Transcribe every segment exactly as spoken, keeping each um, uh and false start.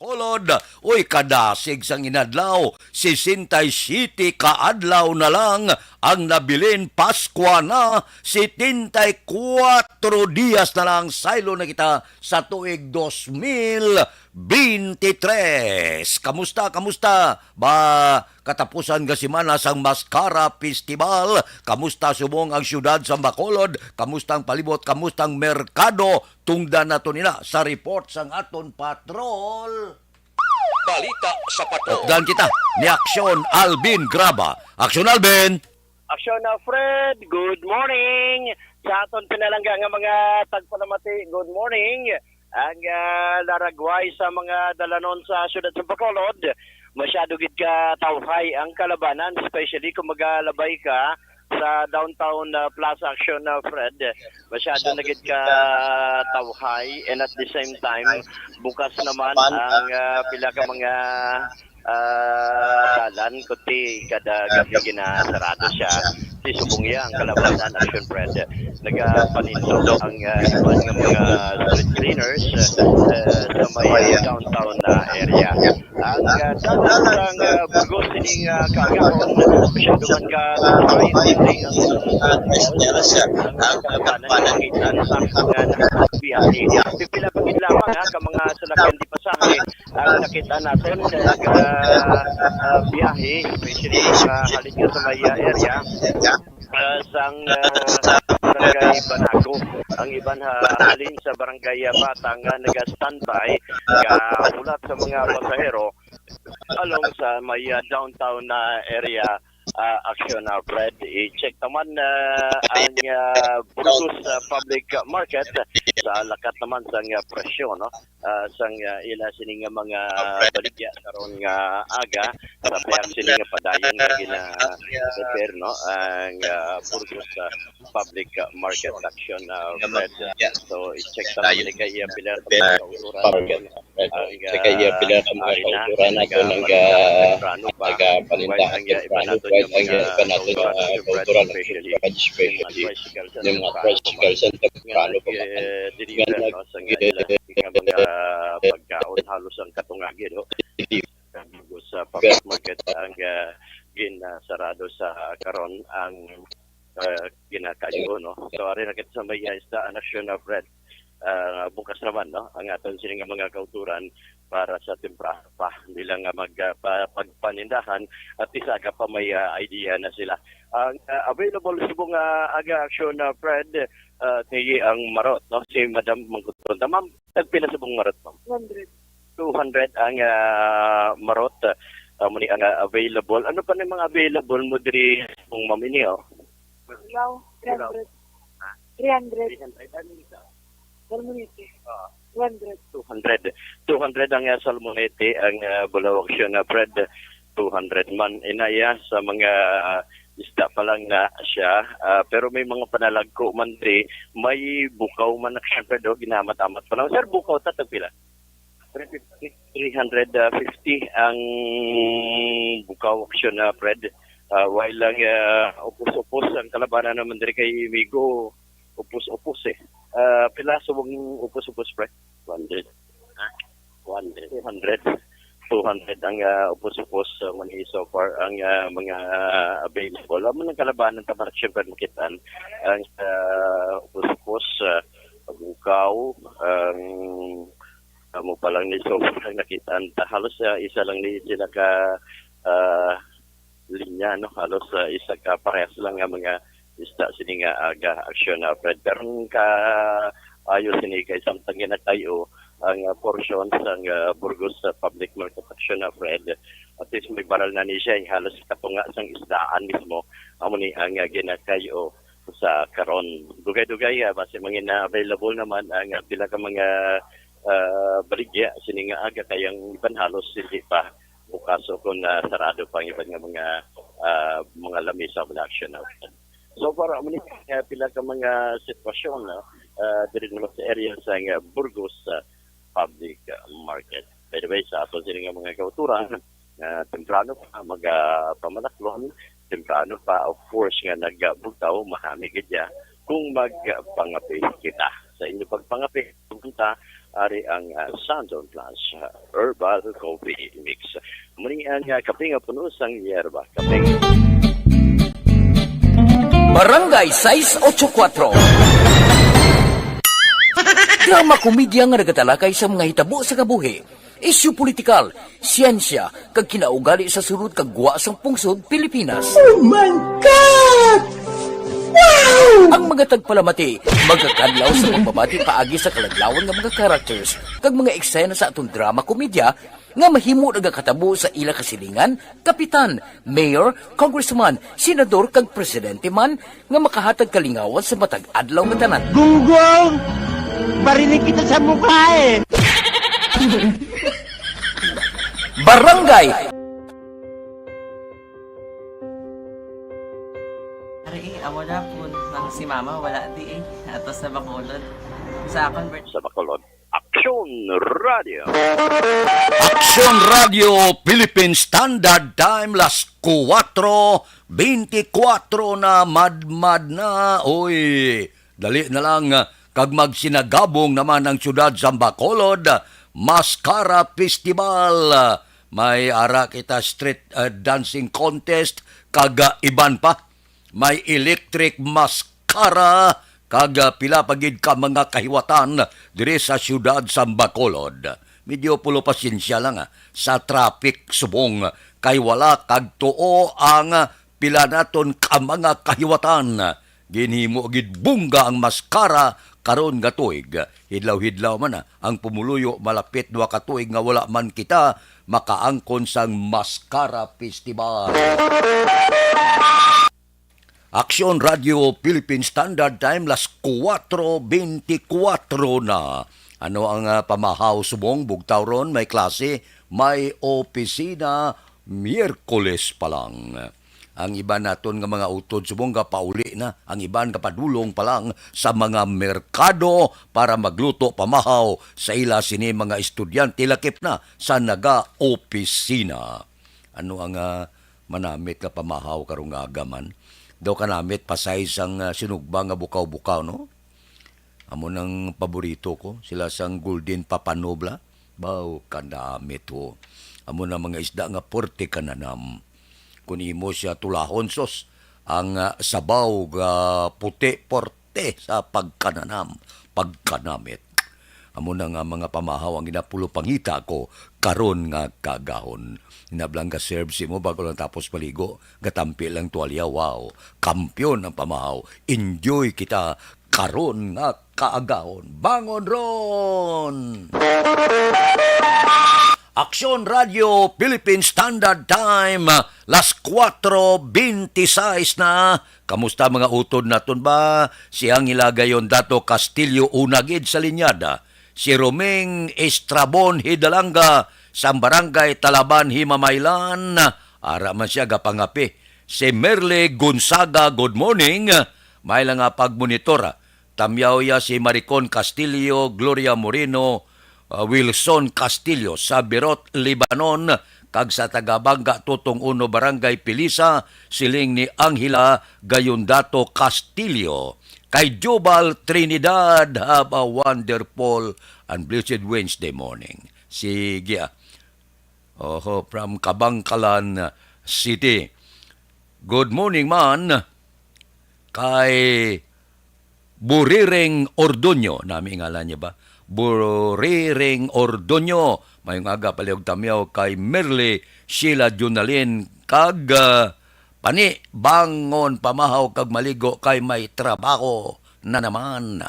Bacolod. Uy, kadasig sang inadlaw, sesenta y siete ka adlaw na lang ang nabilin, Paskwa na, setenta y kuwatro dias na lang, saylo na kita sa tuig dos mil beintitrés. Kamusta, kamusta? Ba, katapusan nga semana sang Mascara Festival. Kamusta subong ang siyudad sa Bacolod? Kamusta ang palibot? Kamusta ang merkado? Tungdan naton ina sa report sang aton patrol. Balita sa patrol. Updan kita ni Aksyon Alvin Graba. Aksyon Alvin! Aksyon na, Fred. Good morning. Sa aton pinalangga nga mga tagpalamati, good morning. Ang, ah, laragway sa mga dalanon sa siyudad sa Bacolod, masyado gid ka tawhay ang kalabanan, especially kung magalabay ka sa downtown, ah, Plaza Action, ah, Fred. Masyado na gid ka tawhay, and at the same time, bukas naman ang, ah, pila ka mga, ah, dalan, kundi kada gabi ginasarado siya. Si subong iya ang kalabanan, Action Fred, nagapanindog ang, ah, iban nga mga street cleaners, ah, sa may downtown na area. Ang, ah, dalan sang, ah, Burgos sining, ah, kaagahon, masyado man ka tawhay, ang, ah, ang kalabanan nga makita sa mga nagbiyahe. Pipila pa gid lamang, ha, ka mga salakyan di pasahe ang nakita naton sa, ah, ah, biyahe, especially, ah, halin ka sa may, ah, area, ah, sang, ah, Barangay Banago. Ang iban ha, halin sa Barangay, ah, Batang nga naga-standby, gahulat sa mga pasahero along sa may, ah, downtown na area, ah, Action, ah, Fred. I-check naman, ah, ang, ah, Burgos, ah, Public Market sa lakat naman sang, ah, presyo, no? Ah, sang, ah, ila sini nga mga baligya karon nga aga, sa pihak sini nga padayon nga gina-prepare, no, ang, ah, Burgos, ah, Public, ah, Market Action, ah, Fred. So, i-check ta naman kay, ah, pila ka mga kauturan ang, ah, ari na, nagapaninda temprano pa. While ang, ah, iba naton nga mga kauturan, Fred, especially yung mga tricycle sa temprano pa man nga nag-deliver, no, sa nga ila nga mga pagkaon halos ang katungagi, no? Sa public market ang, ah, ginasarado sa karon ang, ah, ginakayo, no? So, ari na kita sa may isda, ang Action of Red. Ah, bukas naman, no, ang aton sini nga mga kauturan para sa temprano pa nila nga mag, ah, pa-, pagpanindahan, at least aga pa may, ah, idea na sila. Ang, ah, available subong nga aga, Action, ah, Fred, ah, ni ang marot, no? Si Madam Mangkutron. Ma'am, tagpila subong marot, ma'am? Hundred. Two hundred ang, ah, marot. Ah, muni ang, ah, available. Ano pa ni mga available mo diri, kung ma'am, ini, oh? Wow, three hundred. Ha? Three hundred. Three hundred. Ano isa? Salmonete. Ah. Two hundred. Two hundred. Two hundred ang, ah, salmonete, ang, ah, bulawak siya nga, Fred. Two hundred man. Inaya sa mga, ah, isda pa lang na siya. Ah, pero may mga panalagko man diri. May bukaw man na, siyempre, do, ginamat-amat pa lang. Sir, bukaw, tatag pila? Three fifty. Three hundred fifty ang bukaw, Action, ah, Fred. Ah, while lang, ah, upos-upos ang kalabanan naman diri kay Migo, upos-upos, eh. Ah, pila subong upos-upos, Fred? One hundred. Ha? One hundred. Two hundred. Two hundred ang, ah, upos-upos, ah, man, so far ang, ah, mga, ah, available. Amo nang kalabanan ta, Mark, siyempre, makitaan ang, ah, upos-upos, ah, bukaw, ang amo pa lang ni, so, nakita ta halos, ah, isa lang ni sila ka, ah, linya, no? Halos, ah, isa ka parehas lang nga mga isda sini nga aga, Action, ah, Fred. Pero ang kaayo sini kay samtang ginakayo ang, ah, portion sang, ah, Burgos, ah, Public Market, Action, ah, Fred, at least may baral na ni siya, eh, halos katunga sang isdaan mismo. Amo ni ang, ah, ginakayo sa karon. Dugay-dugay, ah, basi mangin na available naman ang, ah, pila ka mga, ah, baligya sini nga aga, kay ang iban halos hindi pa bukas o kung, ah, sarado pa ang iban nga mga, ah, mga lamisa o mga Action, ah. So far, amo ni, ah, pila ka mga sitwasyon, no? Ah, diri naman sa area sa, ah, Burgos, ah, Public, ah, Market. By the way, sa aton sini nga mga kauturan, ah, temprano pa, mag, ah, pamalaklon, temprano pa, of course, nga nagbugtaw, mahami gid ya kung magpangape kita. Sa inyo pagpangape, punta, Ari ang, ah, Santon Plus, ah, Herbal Coffee Mix. Muni ang, ah, kape nga puno sang yerba. Kape. Barangay sais ocho kuwatro. Drama komedya nga nagatalakay sa mga hitabo sa kabuhi, isyu politikal, siyensya, kag kinaugali sa sulod kag gwa sang pungsod Pilipinas. Oh my God! Wow! Ang mga tagpalamati magakadlaw sa pagbabati paagi sa kaladlawan nga mga characters kag mga eksena sa aton drama komedya nga mahimo nagakatabo sa ila kasilingan, kapitan, mayor, congressman, senador, kag presidente man nga makahatag kalingawan sa matag adlaw nga tanan. Gunggong! Barinig kita sa mukha eh! Barangay Ari, eh, amo na po nang si Mama wala di eh. Ato sa Bacolod. Sa akon birth- Sa Bacolod. Aksyon Radio. Aksyon Radio Philippine Standard Time, las kuwatro beintikwatro na, madmad na. Oy, dali na lang, ah, kag magsinagabong naman ang siyudad sa Bacolod, Mascara Festival. May ara kita street, ah, dancing contest, kag, ah, iban pa. May electric mascara, kag, ah, pila pa gid ka mga kahiwatan diri sa siyudad sa Bacolod. Medyo pulo pasensya lang, ah, sa traffic subong, kay wala kag tuo ang, ah, pila naton ka mga kahiwatan. Ginhimo gid bungga ang mascara karon nga tuig. Hidlaw-hidlaw man, ah, ang pumuluyo, malapit duha ka tuig nga wala man kita makaangkon sang Mascara Festival. Aksyon Radio Philippine Standard Time, las kuwatro beintikwatro na. Ano ang, ah, pamahaw subong? Bugtaw ron, may klase, may opisina, Miyerkules pa lang. Ang iban naton nga mga utod subong gapauli na, ang iban gapadulong pa lang sa mga merkado para magluto pamahaw sa ila sini mga estudyante, lakip na sa nagaopisina. Ano ang, ah, manamit nga pamahaw karong aga man? Daw kanamit pasay sang, ah, sinugba nga bukaw-bukaw, no? Amo nang paborito ko, sila sang golden papanobla. Baw, kanamit ho. Amo na mga isda nga porte kananam. Kun imo siya tulahon, sos, ang, ah, sabaw nga puti, porte sa pagkananam, pagkanamit. Amo na nga mga pamahaw ang ginapulupangita ko karon nga kaagahon. Hinablang ga-serve si mo bago lang tapos maligo, gatampi lang tuwalya, wow. Kampiyon ang pamahaw. Enjoy kita karon nga kaagahon. Bangon ron! Aksyon Radio Philippine Standard Time, las kuwatro beintiseis na. Kamusta mga utod naton ba? Si Angela Gayon Dato Castillo una gid sa linyada. Si Roming Estrabon Hidalanga sang Barangay Talaban, Himamaylan. Ara man siya gapangapi. Si Merle Gonzaga, good morning. May lang nga pagmonitor, ah. Tamyaw ya si Maricon Castillo, Gloria Moreno, uh, Wilson Castillo sa Birot, Lebanon, kag sa Tagabanga, Tutong Uno, Barangay Pilisa, siling ni Angela Gayondato Castillo. Kay Jubal Trinidad, have a wonderful and blessed Wednesday morning. Sige, ah. Oho, from Kabangkalan City. Good morning man. Kay Buriring Ordoño, nami ngalan niya ba? Buriring Ordoño, mayong aga, palihog tamyaw kay Merly, Sheila, Junalyn, kag, ah, pani, bangon, pamahaw, kag maligo kay may trabaho na naman.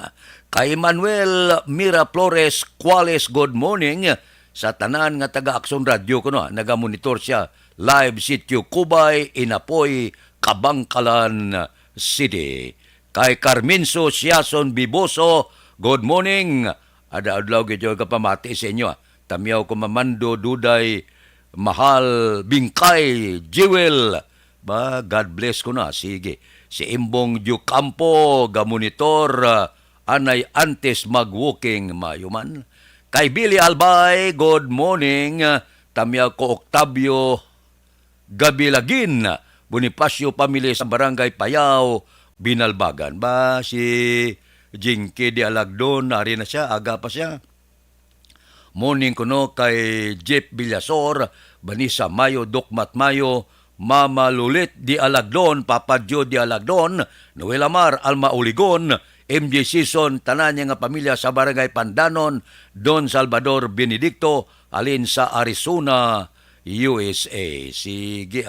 Kay Manuel Miraflores Cuales, good morning sa tanan nga taga Aksyon Radio kuno, ah. Nagamonitor siya live, Sitio Cubay, Inapoy, Kabangkalan City. Kay Carmenzo Siason Biboso, good morning. Ada-adlaw gid yung kapamati sa inyo, ah. Tamyaw ko, Mamando, Duday, Mahal, Bingkay, Jewel. Ba, God bless ko na. Sige. Si Imbong Diocampo, gamonitor, ah, anay antes mag-walking, mayo man. Kay Billy Albay, good morning. Tamyaw ko, Octavio Gabilagin, Bonifacio family sa Barangay Payaw, Binalbagan. Ba, si Jinky de Alagdon, ari na siya, aga pa siya. Morning kuno kay Jeff Villasor, Vanessa Mayo, Doc Matt Mayo, Mama Lulit Di Alagdon, Papa Joe Di Alagdon, Noel Amar, Alma Uligon, M J Season, tanan niya nga pamilya sa Barangay Pandanon, Don Salvador Benedicto, halin sa Arizona, U S A. Sige,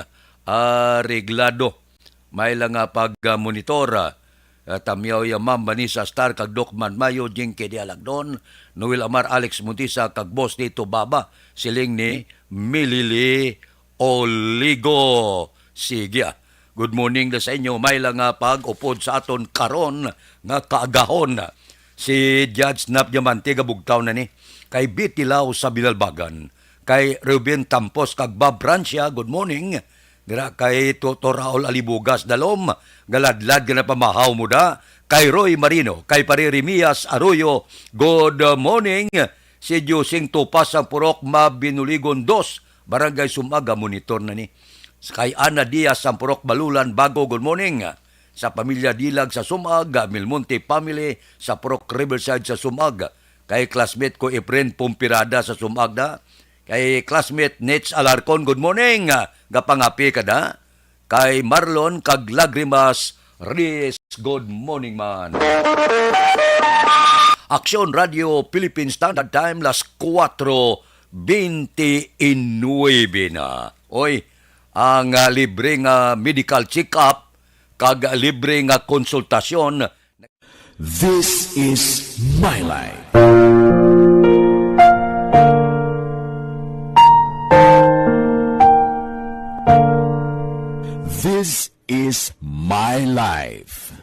areglado. May lang nga pag-monitor, ah, ah, tamyaw ya Ma'am Vanessa Star kag Doc Matt Mayo, Jinky Di Alagdon, Noel Amar, Alex Montisa kag Boss Tito Baba, siling ni Milili Oligo. Sige, ah. Good morning na sa inyo. May lang nga pag-upod sa aton karon nga kaagahon. Si Judge Nap Diamante, gabugtaw na ni. Kay Betty Lau sa Binalbagan. Kay Ruben Tampos kag Bob Francia, good morning. Dira kay Toto Raul Alibugas Dalom, galadlad nga napamahaw mo da. Kay Roy Marino, kay Pare Remias Arroyo, good morning. Si Josing Tupas ang Purok Mabinuligon dos, Barangay Sumaga, monitor na ni. Kay Ana Diaz ang Purok Balulan, Bago, good morning. Sa pamilya Dilag sa Sumag, Milmonte family sa Purok Riverside sa Sumag. Kay classmate ko Efren Pompirada sa Sumag na. Kay classmate Nets Alarcon, good morning. Gapangapi ka da. Kay Marlon kag Lagrimas Reyes, good morning man. Aksyon Radio Philippine Standard Time, las kuwatro bente y nuebe na. Oy, ang, ah, libre nga medical check-up kag libre nga konsultasyon. This is my life. This is my life.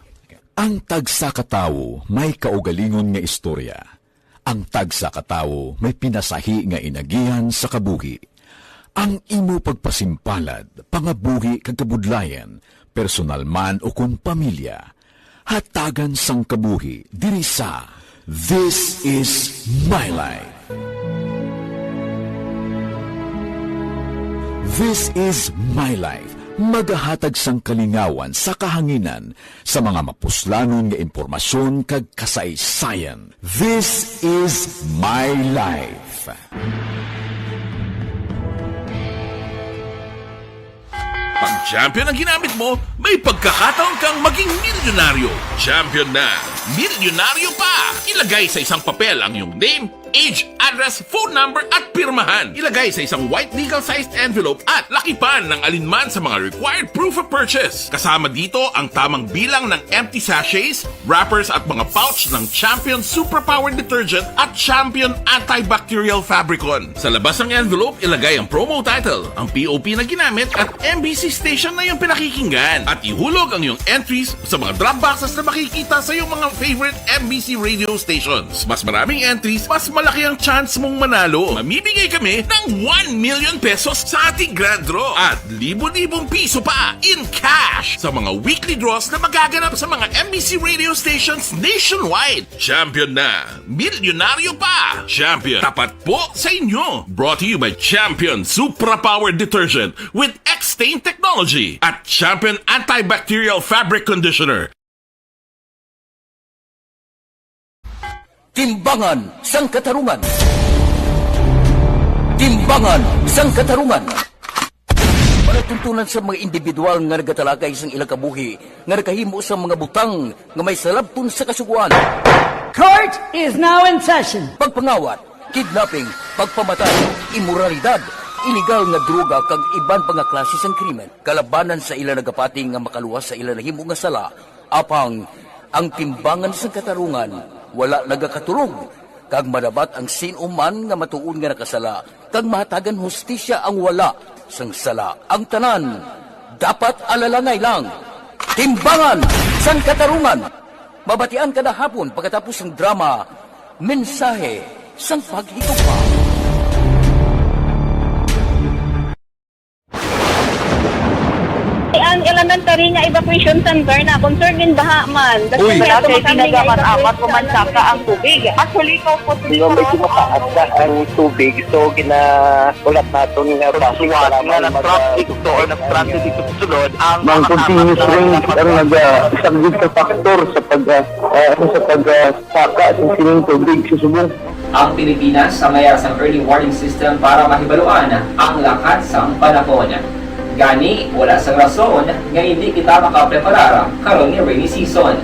Ang tagsa ka tawo may kaugalingon nga istorya. Ang tagsa ka tawo may pinasahi nga inagihan sa kabuhi. Ang imo pagpasimpalad, pangabuhi kag kabudlayan, personal man ukon pamilya, hatagan sang kabuhi diri sa This Is My Life. This Is My Life, magahatag sang kalingawan sa kahanginan sa mga mapuslanon nga impormasyon kag kasaysayan. This is my life. Pag champion ang ginamit mo, may pagkakataon kang maging milyonaryo. Champion na, milyonaryo pa! Ilagay sa isang papel ang iyong name, age, address, phone number, at pirmahan. Ilagay sa isang white legal-sized envelope at lakipan ng alinman sa mga required proof of purchase. Kasama dito ang tamang bilang ng empty sachets, wrappers at mga pouch ng Champion Superpower Detergent at Champion Antibacterial Fabricon. Sa labas ng envelope, ilagay ang promo title, ang P O P na ginamit at M B C station na iyong pinakikinggan. At ihulog ang iyong entries sa mga drop boxes na makikita sa iyong mga favorite M B C radio stations. Mas maraming entries, mas malaki ang chance mong manalo. Mamimigay kami ng one million pesos sa ating grand draw at libo-libong piso pa in cash sa mga weekly draws na magaganap sa mga M B C radio stations nationwide. Champion na! Milyonaryo pa! Champion, tapat po sa inyo! Brought to you by Champion Supra Power Detergent with X-Stain Technology at Champion Antibacterial Fabric Conditioner. Timbangan sang Katarungan. Timbangan sang Katarungan. Palatuntunan sa mga individual nga nagatalakay sang ilang kabuhi nga nakahimo sa mga butang nga may salabton sa Kasugoan. Court is now in session. Pagpangawat, kidnapping, pagpamatay, imoralidad, iligal nga droga kag iban pa nga klase sang krimen. Kalabanan sa ila nagapati nga makaluwas sa ila nahimo nga sala, apang ang timbangan sang katarungan wala nagakatulog, kag madabat ang sin-o man nga matuod nga nakasala, kag mahatagan hustisya ang wala sang sala. Ang tanan dapat alalangay lang. Timbangan sang Katarungan. Mabatian kada hapon pagkatapos sang drama, Mensahe sang Paghigugma. Ang Ang tari nga evacuation center na, concern din baha man. Uy. Wala kay kinagaman amat o mansaka ang tubig. Actually, ko po, medyo mataas na ang tubig, so ginaulat naton nga basi nga nag-traffic to or nag-transit dito sa sulod ang mga continuous rains ang nag-, ah, isang big factor sa pag, ah, ah, sa pag, ah, saka sa sining tubig sa subong. Ang Pilipinas ang may sang early warning system para mahibaluan ang lakat sang panahon. Gani, wala sang rason nga hindi kita makapreparar karon nga rainy season.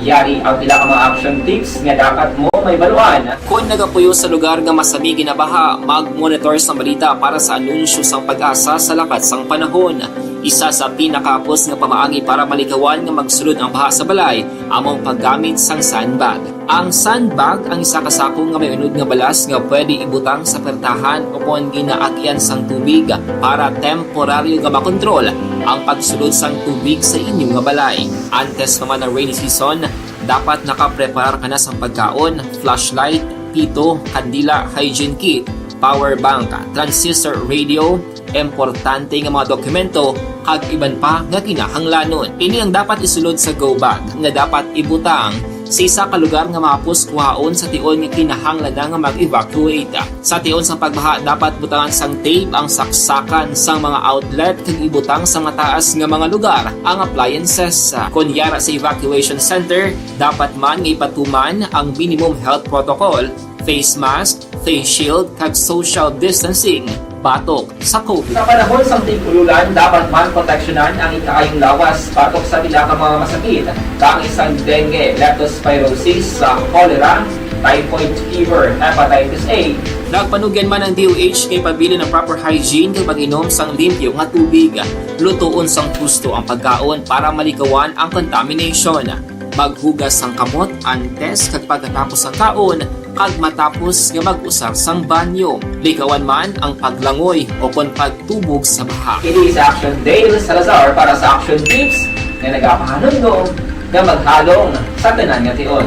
Yari ang pila ka mga action tips nga dapat mo mahibaluan. Kon nagapuyo sa lugar nga masami ginabaha, mag-monitor sang balita para sa anunsyo sang PAGASA sa lakat sang panahon. Isa sa pinakahapos nga pamaagi para malikawan nga magsulod ang baha sa balay amo ang paggamit sang sandbag. Ang sandbag ang isa ka sako nga may unod nga balas nga pwede ibutang sa pertahan o kon ginaagyan sang tubig para temporaryo nga makontrol ang pagsulod sang tubig sa inyo nga balay. Antes pa man ang rainy season, dapat nakapreparar ka na sang pagkaon, flashlight, pito, kandila, hygiene kit, power bank, transistor radio, importante nga mga dokumento, kag iban pa nga kinahanglanon. Ini ang dapat isulod sa go bag nga dapat ibutang sa isa ka lugar nga mahapos kuhaon sa tion nga kinahanglan na nga mag-evacuate. Sa tion sang pagbaha, dapat butangan sang tape ang saksakan sang mga outlet kag ibutang sa mataas nga mga lugar ang appliances. Kon yara sa evacuation center, dapat man nga ipatuman ang minimum health protocol, face mask, face shield, kag social distancing batok sa COVID. Sa panahon sang tig-ululan, dapat man proteksyonan ang ikaayong lawas batok sa pila ka mga masakit, kaangay sang dengue, leptospirosis, sa cholera, typhoid fever, hepatitis A. Nagpanugyan man ang D O H kay pabilin ang proper hygiene kag pag-inom sang limpyo nga tubig. Lutoon sang husto ang pagkaon para malikawan ang contamination. Maghugas sang kamot antes kag pagkatapos sang kaon, kag matapos nga mag-usar sang banyo. Likawan man ang paglangoy o kon pagtubog sa baha. Ini si Action Dale Salazar para sa Action Tips nga nagapahanumdom nga maghalong sa tanan nga tion.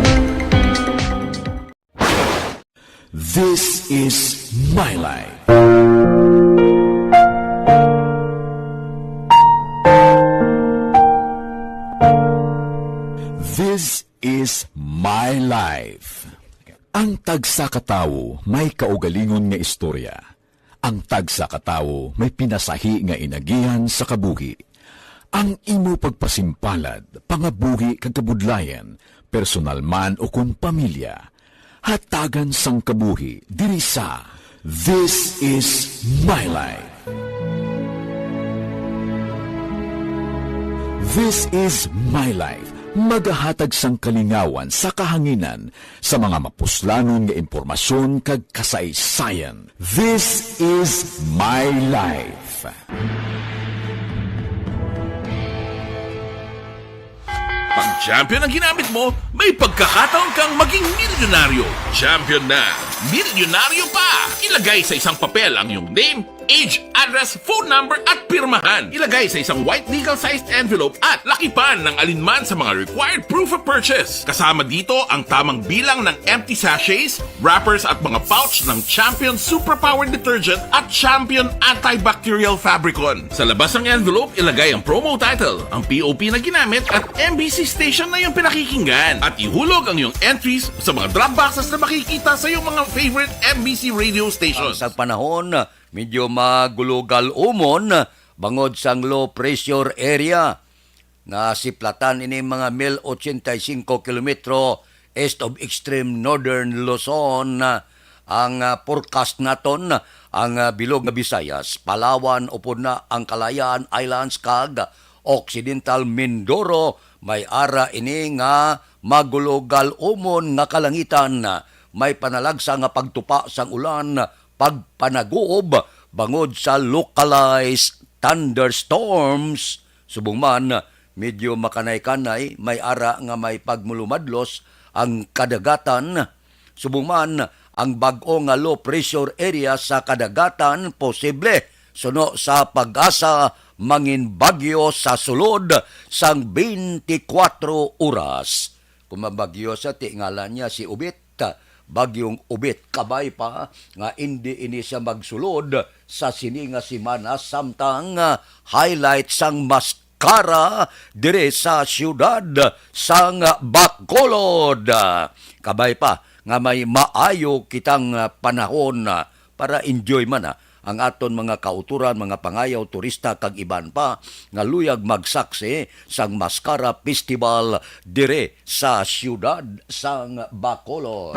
This is my life. This is my life. Ang tagsa ka tawo may kaugalingon nga istorya. Ang tagsa ka tawo may pinasahi nga inagihan sa kabuhi. Ang imo pagpasimpalad, pangabuhi kag kabudlayan, personal man o kon pamilya, hatagan sang kabuhi diri sa This Is My Life. This Is My Life, magahatag sang kalingawan sa kahanginan sa mga mapuslanon nga impormasyon kag kasaysayan. This Is My Life. Pag champion ang ginamit mo, may pagkakataon kang maging milyonaryo. Champion na, milyonaryo pa! Ilagay sa isang papel ang iyong name, age, address, phone number, at pirmahan. Ilagay sa isang white legal-sized envelope at lakipan ng alinman sa mga required proof of purchase. Kasama dito ang tamang bilang ng empty sachets, wrappers, at mga pouch ng Champion Superpower Detergent at Champion Antibacterial Fabricon. Sa labas ng envelope, ilagay ang promo title, ang P O P na ginamit, at M B C station na iyong pinakikinggan. At ihulog ang iyong entries sa mga drop boxes na makikita sa iyong mga favorite M B C radio stations. Ang sa panahon, medyo magulugal umon bangod sang low pressure area. Nasiplatan ini mga mil ochenta y cinco kilometro east of extreme northern Luzon. Ang, ah, forecast naton, ang, ah, bilog nga Visayas, Palawan, upod na ang Kalayaan Islands kag Occidental Mindoro, may ara ini nga magulugal umon nga kalangitan, may panalagsa nga pagtupa sang ulan, pagpanaguob bangod sa localized thunderstorms. Subong man, medyo makanay-kanay, may ara nga may pagmulumadlos ang kadagatan. Subong man, ang bag-o nga low pressure area sa kadagatan posible suno sa PAGASA mangin bagyo sa sulod sang twenty-four oras. Kung mabagyo sa ti ngalan niya si Ubit, Bagyong Ubit, kabay pa nga indi ini siya magsulod sa sini nga semana, samtang, ah, highlight sang mas Maskara diri sa siyudad sang Bacolod. Kabay pa nga may maayo kitang panahon para enjoy man, ah, ang aton mga kautoran, mga pangayaw, turista, kag iban pa nga luyag magsaksi sang Maskara Festival diri sa siyudad sang Bacolod.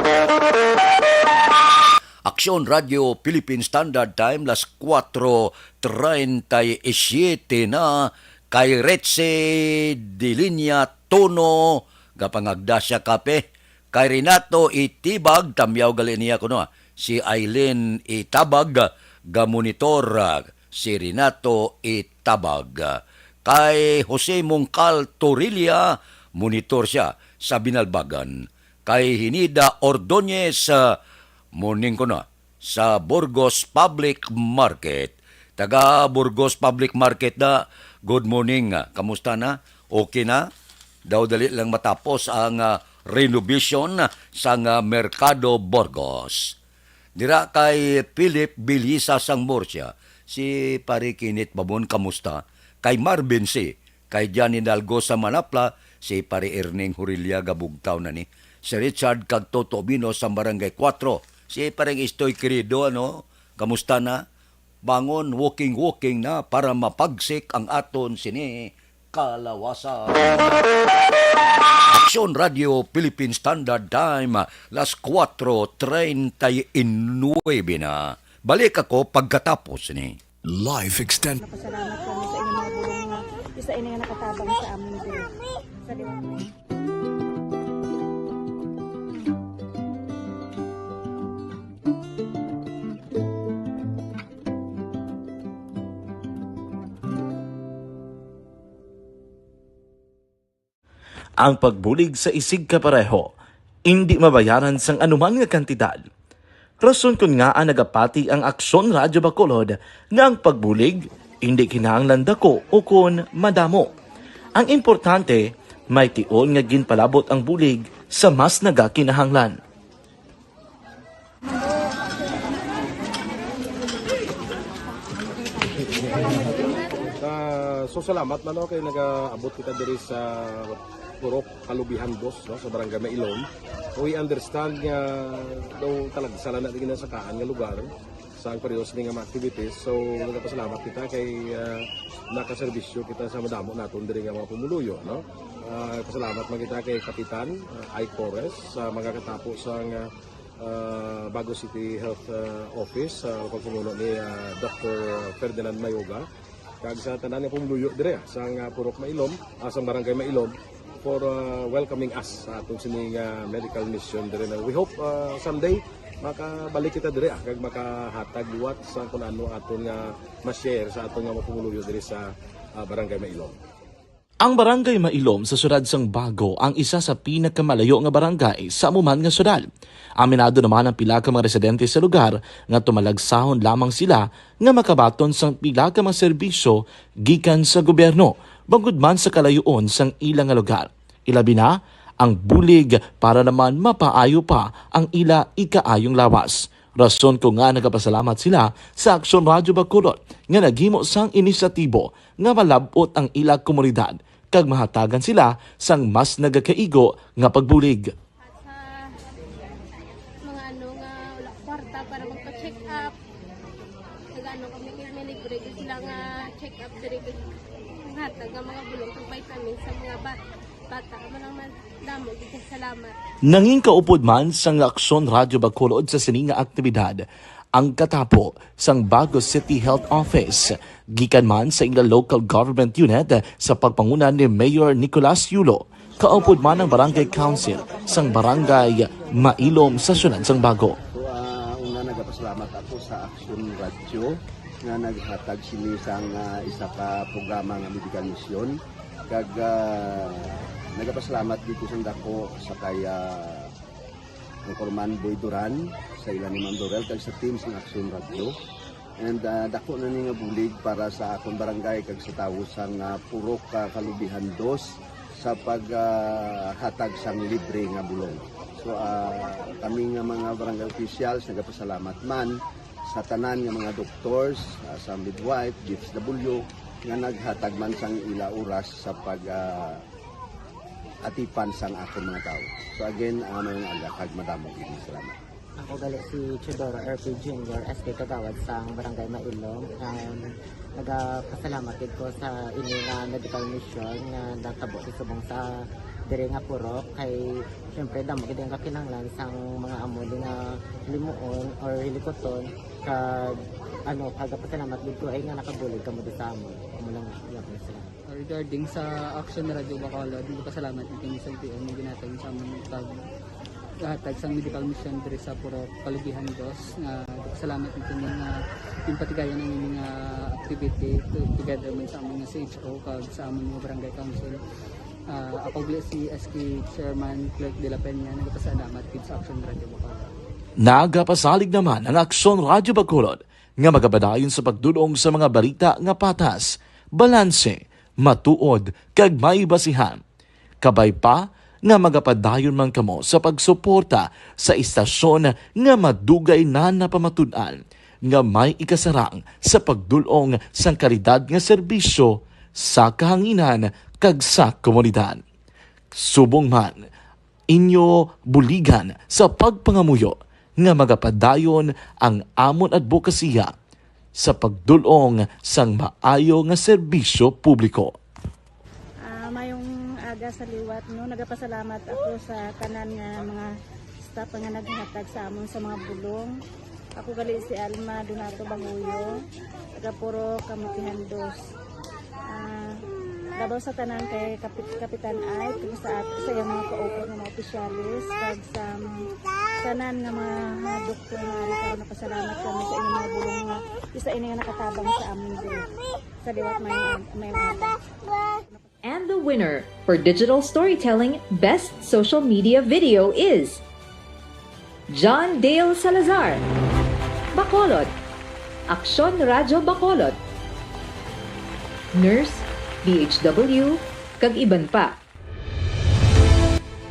Aksyon Radio Philippine Standard Time, las kuwatro treinta y siete na, kay Retse Dilinya Tono, gapangagda siya kape. Kay Renato Itibag, tamyaw gali niya kuno, ah, si Aileen Itabag, gamonitor, ah, si Renato Itabag. Kay Jose Mongcal Torilla, monitor siya sa Binalbagan. Kay Hinida Ordonez, ah, morning kuno, sa Burgos Public Market. Taga Burgos Public Market na, good morning. Ah, kamusta na? Okay na? Daw dali lang matapos ang, ah, renovation sang, ah, Merkado Burgos. Dira kay Philip Bilisa sang Murcia, si Pare Kenneth Babon, kamusta? Kay Marvin C, kay Johnny Nalgo sa Manapla, si Pare Erning Hurilia, gabugtaw na ni. Si Richard kag Toto Bino sa Barangay Kuwatro, si Pareng Istoy Querido, ano, kamusta na? Bangon, walking-walking na para mapagsik ang aton sini kalawasan. Aksyon Radio Philippine Standard Time, las kuwatro treinta y nuebe na. Balik ako pagkatapos ni. Life Extend. Napasalamat kami sa inyong mga bulong nga isa ini nga nakatabang sa amin diri. Sa liwanag. Ang pagbulig sa isigkapareho indi mabayaran sang anuman nga kantidad. Rason kon ngaa nagapati ang Aksyon Radyo Bacolod nga ang pagbulig indi kinahanglan dako ukon madamo. Ang importante, may tion nga ginpalabot ang bulig sa mas nagakinahanglan. Ah, so salamat man, no, kay nagaabot kita diri sa Purok Kalubihan Dos, no, sa Barangay Mailom. We understand nga daw talagsa lang na ginasakaan nga lugar sa ang periodo sini nga mga activities. So nagapasalamat kita kay, ah, nakaserbisyo kita sa madamo naton diri nga mga pumuluyo, no. Ah, pasalamat man kita kay Kapitan, ah, Ike Torres sa mga katapo sa nga ah, Bago City Health, ah, Office, sa pagpamuno ni, ah, Doctor Ferdinand Mayoga, kag sa tanan nga pumuluyo dire, ah, sang, ah, Purok Mailom, ah, sang Barangay Mailom, for, ah, welcoming us sa atong sini nga medical mission dire na. We hope, ah, someday makabalik kita dire, ah, kag makahatag liwat sa kung ano aton nga ma-share sa aton nga mga pumuluyo dire sa, ah, Barangay Mailom. Ang Barangay Mailom sa siyudad sang Bago ang isa sa pinakamalayo nga barangay sa amo man nga siyudad. Aminado naman ang pila ka mga residente sa lugar nga tumalagsahon lamang sila nga makabaton sang pila ka mga serbisyo gikan sa gobyerno, bangod man sa kalayoon sang ila nga lugar. Ilabi na ang bulig para naman mapaayo pa ang ila ikaayong lawas. Rason kon ngaa nagapasalamat sila sa Aksyon Radyo Bacolod nga naghimo sang inisyatibo nga malab-ot ang ila komunidad kag mahatagan sila sang mas nagakaigo nga pagbulig. At sa mga ano nga wala kwarta para magpa-check up, nag-ano kami, may libre gyud sila nga check up diri, kag hatag nga mga bulong kag vitamins sa mga bat-, bata. Amo lang man. Damo gid kay salamat. Nangin kaupod man sang Aksyon Radyo Bacolod sa sini nga aktibidad ang katapo sang Bago City Health Office, gikan man sa ila local government unit sa pagpanguna ni Mayor Nicolas Yulo. Kaupod man ang Barangay Council sang Barangay Mailom sa siyudad sang Bago. So, ah, una, nagapasalamat ako sa Aksyon Radyo nga naghatag sini sang, ah, isa ka programa nga medical mission. Kag, ah, nagapasalamat gid ko sang dako sa kay, ah, Anchorman Boy Duran, sa ila ni Ma'am Dorel, kag sa team sang Aksyon Radyo. And, ah, dako na ni nga bulig para sa akon barangay kag sa tawo sang, ah, Purok, ah, Kalubihan Dos sa pag, ah, hatag sang libre nga bulong. So, ah, kami nga mga barangay officials nagapasalamat man sa tanan nga mga doctors, ah, sa midwife, D S W, nga naghatag man sang ila oras sa pag, ah, atipan sang akon mga tawo. So again, ah, maayong aga kag madamo gid nga salamat. Ako gali si Teodoro R P Junior, S K Kagawad sang Barangay Mailong. Um, nagapasalamat gid ko sa ini nga medical mission nga natabo sa subong sa diri nga purok. Kay, syempre, damo gid ang kakinahanglan sang mga amo di nga limuon or hilikuton. Kag, ano, kagapasalamat gid ko ay nga nakabulig kamo di sa amon. Amo lang, iya ko na sila. Regarding sa Action Radio Bacolod, nagpasalamat gid kami sa L T O nga ginhatag sa amon pag hatag sang medical mission diri sa Purok Kalubihan Dos, nga nagpasalamat gid kami nga ginpatigayon ang ini nga activity to-, together man sa amon nga C H O kag sa amon nga barangay council. Ah, ako gali si S K Chairman Clerk de la Peña, nagpasalamat gid sa Action Radio Bacolod. Nagapasalig naman ang Aksyon Radyo Bacolod nga magapadayon sa pagdul-ong sa mga balita nga patas, balanse, matuod, kag may basihan. Kabay pa nga magapadayon man kamo sa pagsuporta sa istasyon nga madugay na napamatud-an nga may ikasarang sa pagdul-ong sang kalidad nga serbisyo sa kahanginan kag sa komunidad. Subong man, inyo buligan sa pagpangamuyo nga magapadayon ang amon adbokasiya sa pagdul-ong sang maayo nga serbisyo publiko. Ah, mayong aga sa liwat, no? Nagapasalamat ako sa tanan nga mga staff nga naghatag sa amon sa mga bulong. Ako gali si Alma Donato Banguyo, taga Purok Kamutihan Dos. Ah, labaw sa tanan kay Kapit-, Kapitan Ike, kag sa at-, sa iyang mga kauban nga mga opisyalis, kag sa tanan nga mga, ah, doktor nga ari karon, napasalamat kami sa inyong mga bulong nga isa ini nga nakatabang sa amin diri sa liwat may, may, may And the winner for digital storytelling best social media video is John Dale Salazar, Bacolod, Aksyon Radyo Bacolod, nurse, D H W, kag iban pa.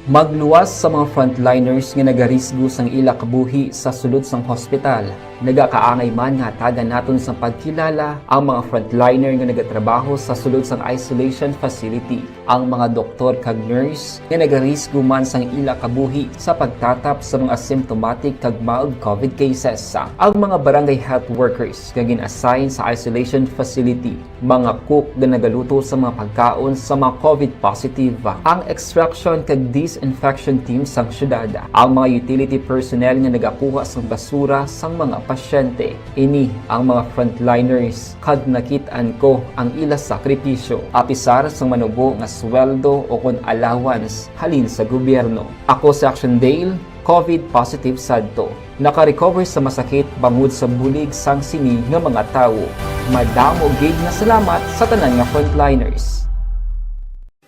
Magluwas sa mga frontliners nga nagarisgo sang ila kabuhi sa sulod sang hospital. Nagakaangay man nga hatagan naton sang pagkilala ang mga frontliner nga nagatrabaho sa sulod sang isolation facility, ang mga doktor kag nurse nga nagarisgo man sang ila kabuhi sa pagtatap sa mga asymptomatic kag mild COVID cases, ang mga barangay health workers nga gin-assign sa isolation facility, mga cook nga nagaluto sa mga pagkaon sa mga COVID positive, ang extraction kag disinfection team sang syudad, ang mga utility personnel nga nagakuha sang basura sang mga pasyente. Ini ang mga frontliners, kag nakit-an ko ang ila sakripisyo, apisar sang manubo nga sweldo o kon allowance halin sa gobyerno. Ako si Action Dale, COVID positive sadto. Naka-recover sa masakit bangod sa bulig sang sini nga mga tawo. Madamo gid nga salamat sa tanan nga frontliners.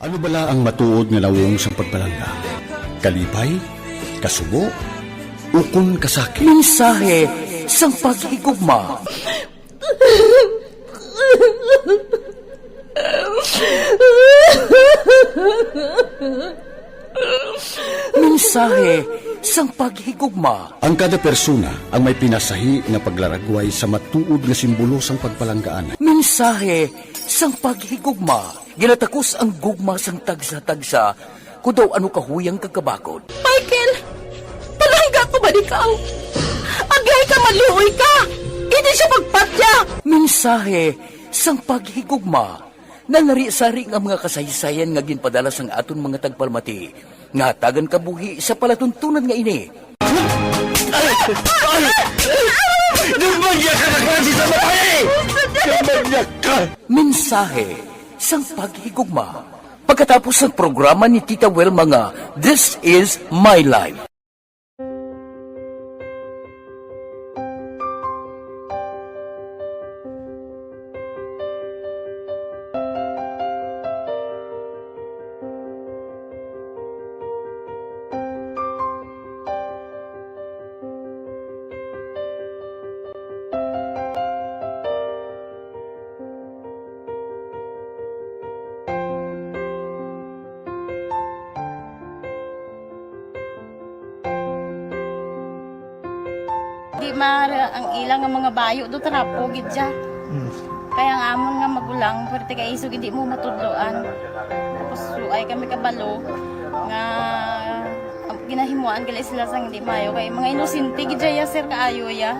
Ano bala ang matuod nga nawong sang pagpalangga? Kalipay? Kasubo? Ukon kasakit? Mensahe sang paghigugma. Mensahe sang paghigugma. Ang kada persona ang may pinasahi nga paglaragway sa matuod nga simbolo sang pagpalanggaan. Mensahe sang paghigugma. Ginatakos ang gugma sang tagsa-tagsa, kon daw ano kahuyang kag kabakod. Michael, palangga ko ba ikaw? Agay ka, maluoy ka! Hindi siya pagpatya! Mensahe sang paghigugma. Nalari-sari nga mga kasaysayan nga ginpadala sang aton mga tagpalamati nga hatagan kabuhi sa palatuntunan nga ini. Ay! Ay! Ay! Dumagya ka na klase sa babae! Dumagya ka! Mensahe sang paghigugma. Pagkatapos sang programa ni Tita Wilma nga This Is My Life. Di maara ang ila nga mga bayo do, trapo gid siya. Kaya ang amon nga magulang, pwerte kay isog hindi mo matudloan. Tapos, so, ay kami kabalo nga ginahimuan gali sila sang hindi maayo. Kay mga inosente gid ya, sir, kaayo ya.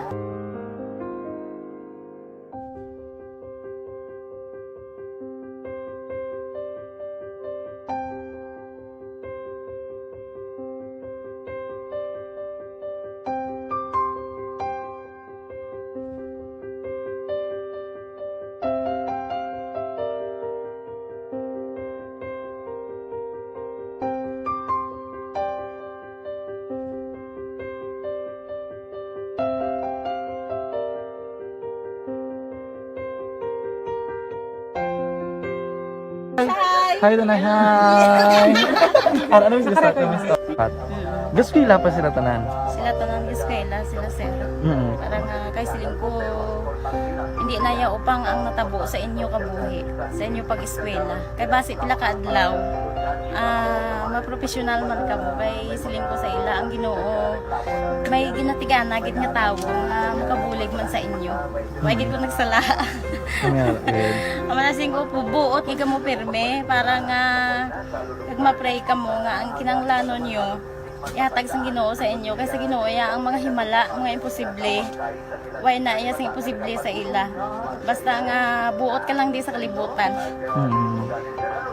Hi. Hi, Tanay. Hi. Ano, ano yung gusto? Ano yung gusto? Gaskwela pa sila tanan. Sila tanan gaskwela, sila sir. Mm. Parang, ah, kay siling ko, hindi na ya upang ang natabo sa inyo kabuhi, sa inyo pag-eskwela. Kay basi pila ka adlaw, ah, mapropesyonal man kamo. Kay siling ko sa ila, ang Ginoo, may ginatigana gid nga tawo nga makabulig man sa inyo. May gid ko nagsala. Nga, eh. Ang mga singko po, buot nga kamo pirme para nga kag ma-pray kamo nga ang kinahanglanon nyo ihatag sang Ginoo sa inyo, kay sa Ginoo iya ang mga himala, mga imposible. Way na iya sing imposible sa ila. Basta nga buot ka lang di sa kalibutan. Mm.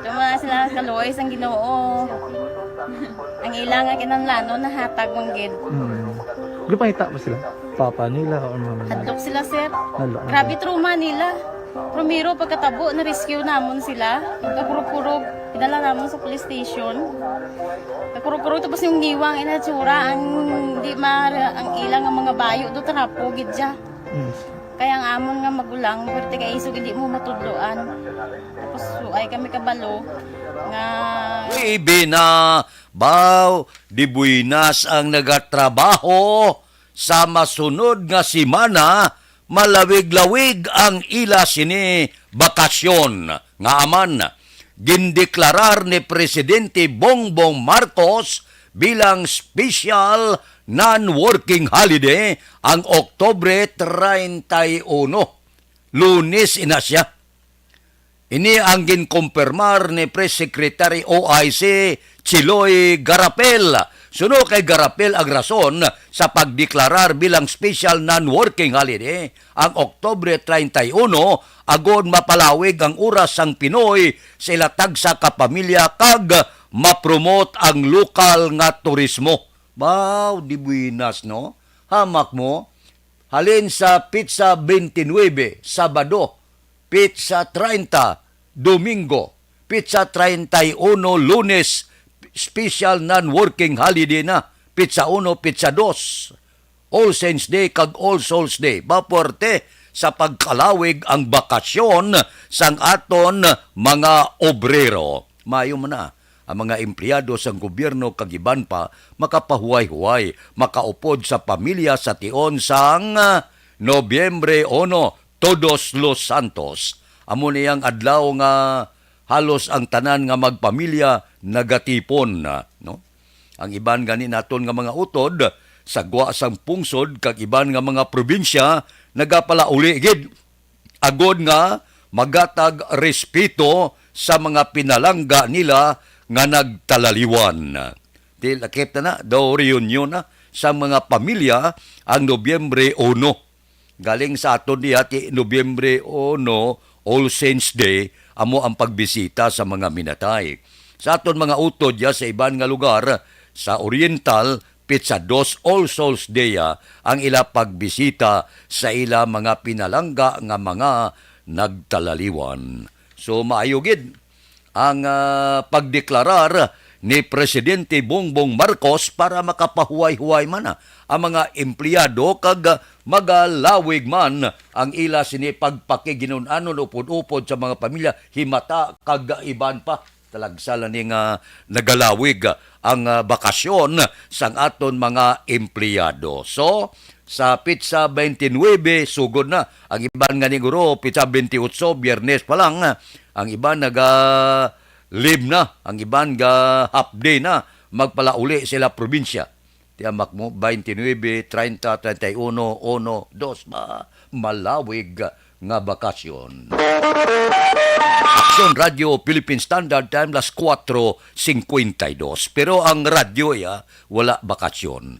Tuma sila kaluoy sang Ginoo. Ang ila nga kinahanglanon nahatag man gid. Mm. Gipangita ba sila? Papa nila or mama nila? Hadlok sila, sir. Hadlok, Grabe okay. Trauma nila. Primero, pagkatabo, na-rescue namon sila. Nagkakurog-kurog, dinala namon sa police station. Nagkurog-kurog, tapos yung niwang inatsura, ang di ma-, ang ilang ang mga bayo do, trapo, gid siya. Mm. Kaya ang amon nga magulang, pwerte kay isog, hindi mo matudloan. Tapos, so, ay kami kabalo nga Uy, Bina, baw, di buenas ang nagatrabaho. Sa masunod nga semana, malawig-lawig ang ila sini bakasyon nga aman gindeklarar ni Presidente Bongbong Marcos bilang special non-working holiday ang Oktubre treinta y uno. Lunes ina siya. Ini ang ginkumpirmar ni Press Secretary O I C Chiloy Garapel. Suno kay Garapel ang rason sa pagdeklarar bilang special non-working holiday ang Oktubre treinta y uno, agod mapalawig ang oras sang Pinoy sa ila tagsa ka pamilya kag ma-promote ang lokal nga turismo. Baw, di buenas, no? Hamak mo, halin sa pitsa twenty-nine, Sabado, pitsa treinta, Domingo, pitsa treinta y uno, Lunes, special non-working holiday na, pitsa uno, pitsa dos, All Saints Day kag All Souls Day. Mapuwerte sa pagkalawig ang bakasyon sang aton mga obrero. Maayo man na ang mga empleyado sang gobyerno kag iban pa makapahuway-huway, makaupod sa pamilya sa tion sang, ah, Nobyembre uno, Todos los Santos. Amo ni ang adlaw nga halos ang tanan nga magpamilya nagatipon, no? Ang iban gani naton nga mga utod sa gwa sang pungsod kag iban nga mga probinsya nagapalauli gid agod nga magatag respeto sa mga pinalangga nila nga nagtalaliwan. Di lakip na na, daw reunion na sa mga pamilya ang Nobyembre uno. Galing sa aton diya ti Nobyembre uno, All Saints Day, amo ang pagbisita sa mga minatay. Sa aton mga utod diya sa iban nga lugar, sa Oriental, Pitsa dos, All Souls Day, ah, ang ila pagbisita sa ila mga pinalangga nga mga nagtalaliwan. So, maayo gid ang, ah, pagdeklarar ni Presidente Bongbong Marcos para makapahuway-huway man, ah, ang mga empleyado kag, ah, magalawig man ang ila sini pagpakiginun-anon upod-upod sa mga pamilya, himata kag iban pa. Talagsa lang ni nga nagalawig ang, ah, bakasyon sang aton mga empleyado. So, sa pitsa twenty-nine, sugod na. Ang iban nga ni guro, pitsa twenty-eight, Biyernes pa lang. Ang iban naga-leave na. Ang iban ga half day na. Magpalauli sila probinsya. Tiyamak mo, twenty-nine, treinta, treinta y uno, uno, dos, ma-, malawig nga bakasyon. Aksyon Radio Philippine Standard Time, las kuwatro singkwenta y dos. Pero ang radyo, ya, wala bakasyon.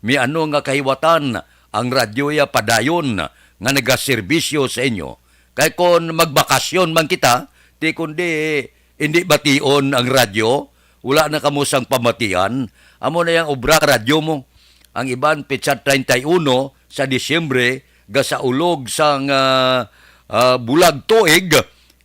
May ano nga kahiwatan ang radyo, ya, padayon nga nagaserbisyo sa inyo. Kay kon magbakasyon man kita, di kundi hindi bation ang radyo, wala na kamo sang pamatian. Amo na yang obra radyo mo. Ang iban, petsa treinta y uno sa Disyembre, gasaulog sang, ah, ah, bulag tuig,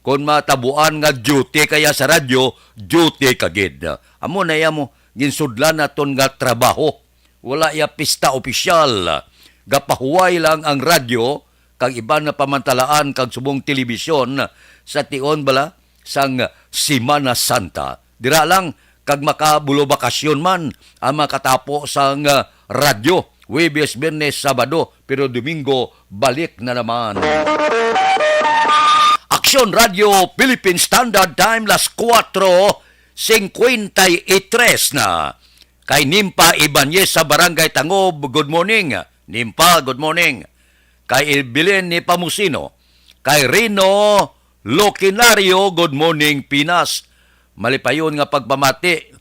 kon matabuan nga duty kaya sa radyo, duty ka gid. Amo na iya mo, ginsudlan naton nga trabaho. Wala iya pista opisyal. Gapahuway lang ang radyo kag iban nga pamantalaan kag subong telebisyon sa tion bala sang Semana Santa. Dira lang kag makabulo bakasyon man ang makatapo sang, ah, radyo. Huwebes, Biyernes, Sabado, pero Domingo balik na naman. Aksyon Radio Philippine Standard Time, las kuwatro singkwenta y tres na. Kay Nimpa Ibanez sa Barangay Tangob, good morning. Nimpa, good morning. Kay Evelyn ni Pamusino. Kay Rino Loquinario, good morning, Pinas. Malipayon nga pagpamati.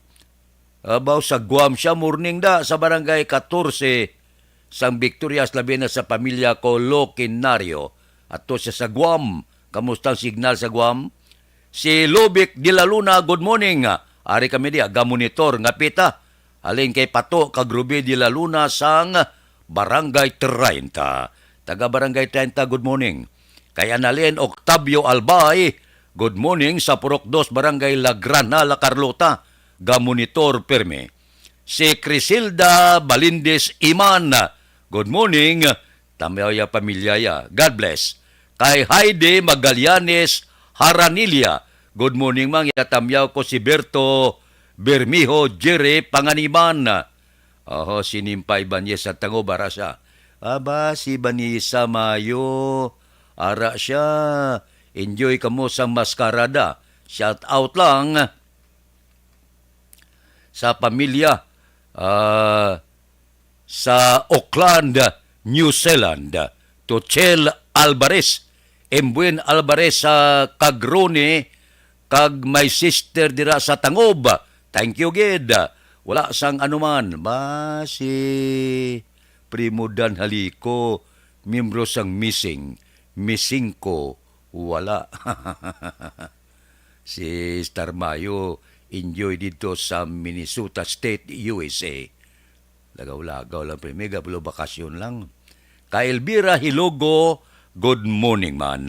Abaw sa Guam siya, morning da, sa Barangay katorse, sang Victorias, labi na sa pamilya ko, Loquinario. Ato siya sa Guam. Kamusta ang signal sa Guam? Si Lubic de la Luna, good morning. Ari kami diya, gamonitor nga pita. Halin kay Pato kag Ruby de la Luna sang Barangay treinta. Taga Barangay treinta, good morning. Kay Annalyn Octavio Albay, good morning sa Purok dos, Barangay La Granja, La Carlota. Gamonitor pirmi. Si Crisilda Balindis Iman, good morning. Tamyaw ya pamilya ya. God bless. Kay Heidi Magallanes Haranilia, good morning, Mang. Ya tamyaw ko si Berto Bermijo Jerry Panganiban. Oho, si Nimpa Ibanez sa Tango, bara siya. Aba, si Vanessa Mayo. Ara siya. Enjoy kamo sa maskarada. Shout out lang sa pamilya, ah, sa Auckland, New Zealand, to Chel Alvarez, Embuen Alvarez sa Cagrone, kag my sister dira sa Tangob. Thank you gid. Wala sang anuman. Ba, si Primo Dan Halico, miyembro sang Missing. Missing ko, wala. Si Star Mayo, enjoy didto sa Minnesota State, U S A. Lagaw-lagaw lang, pre. Mega Blue, bakasyon lang. Kay Elvira Hilogo, good morning man.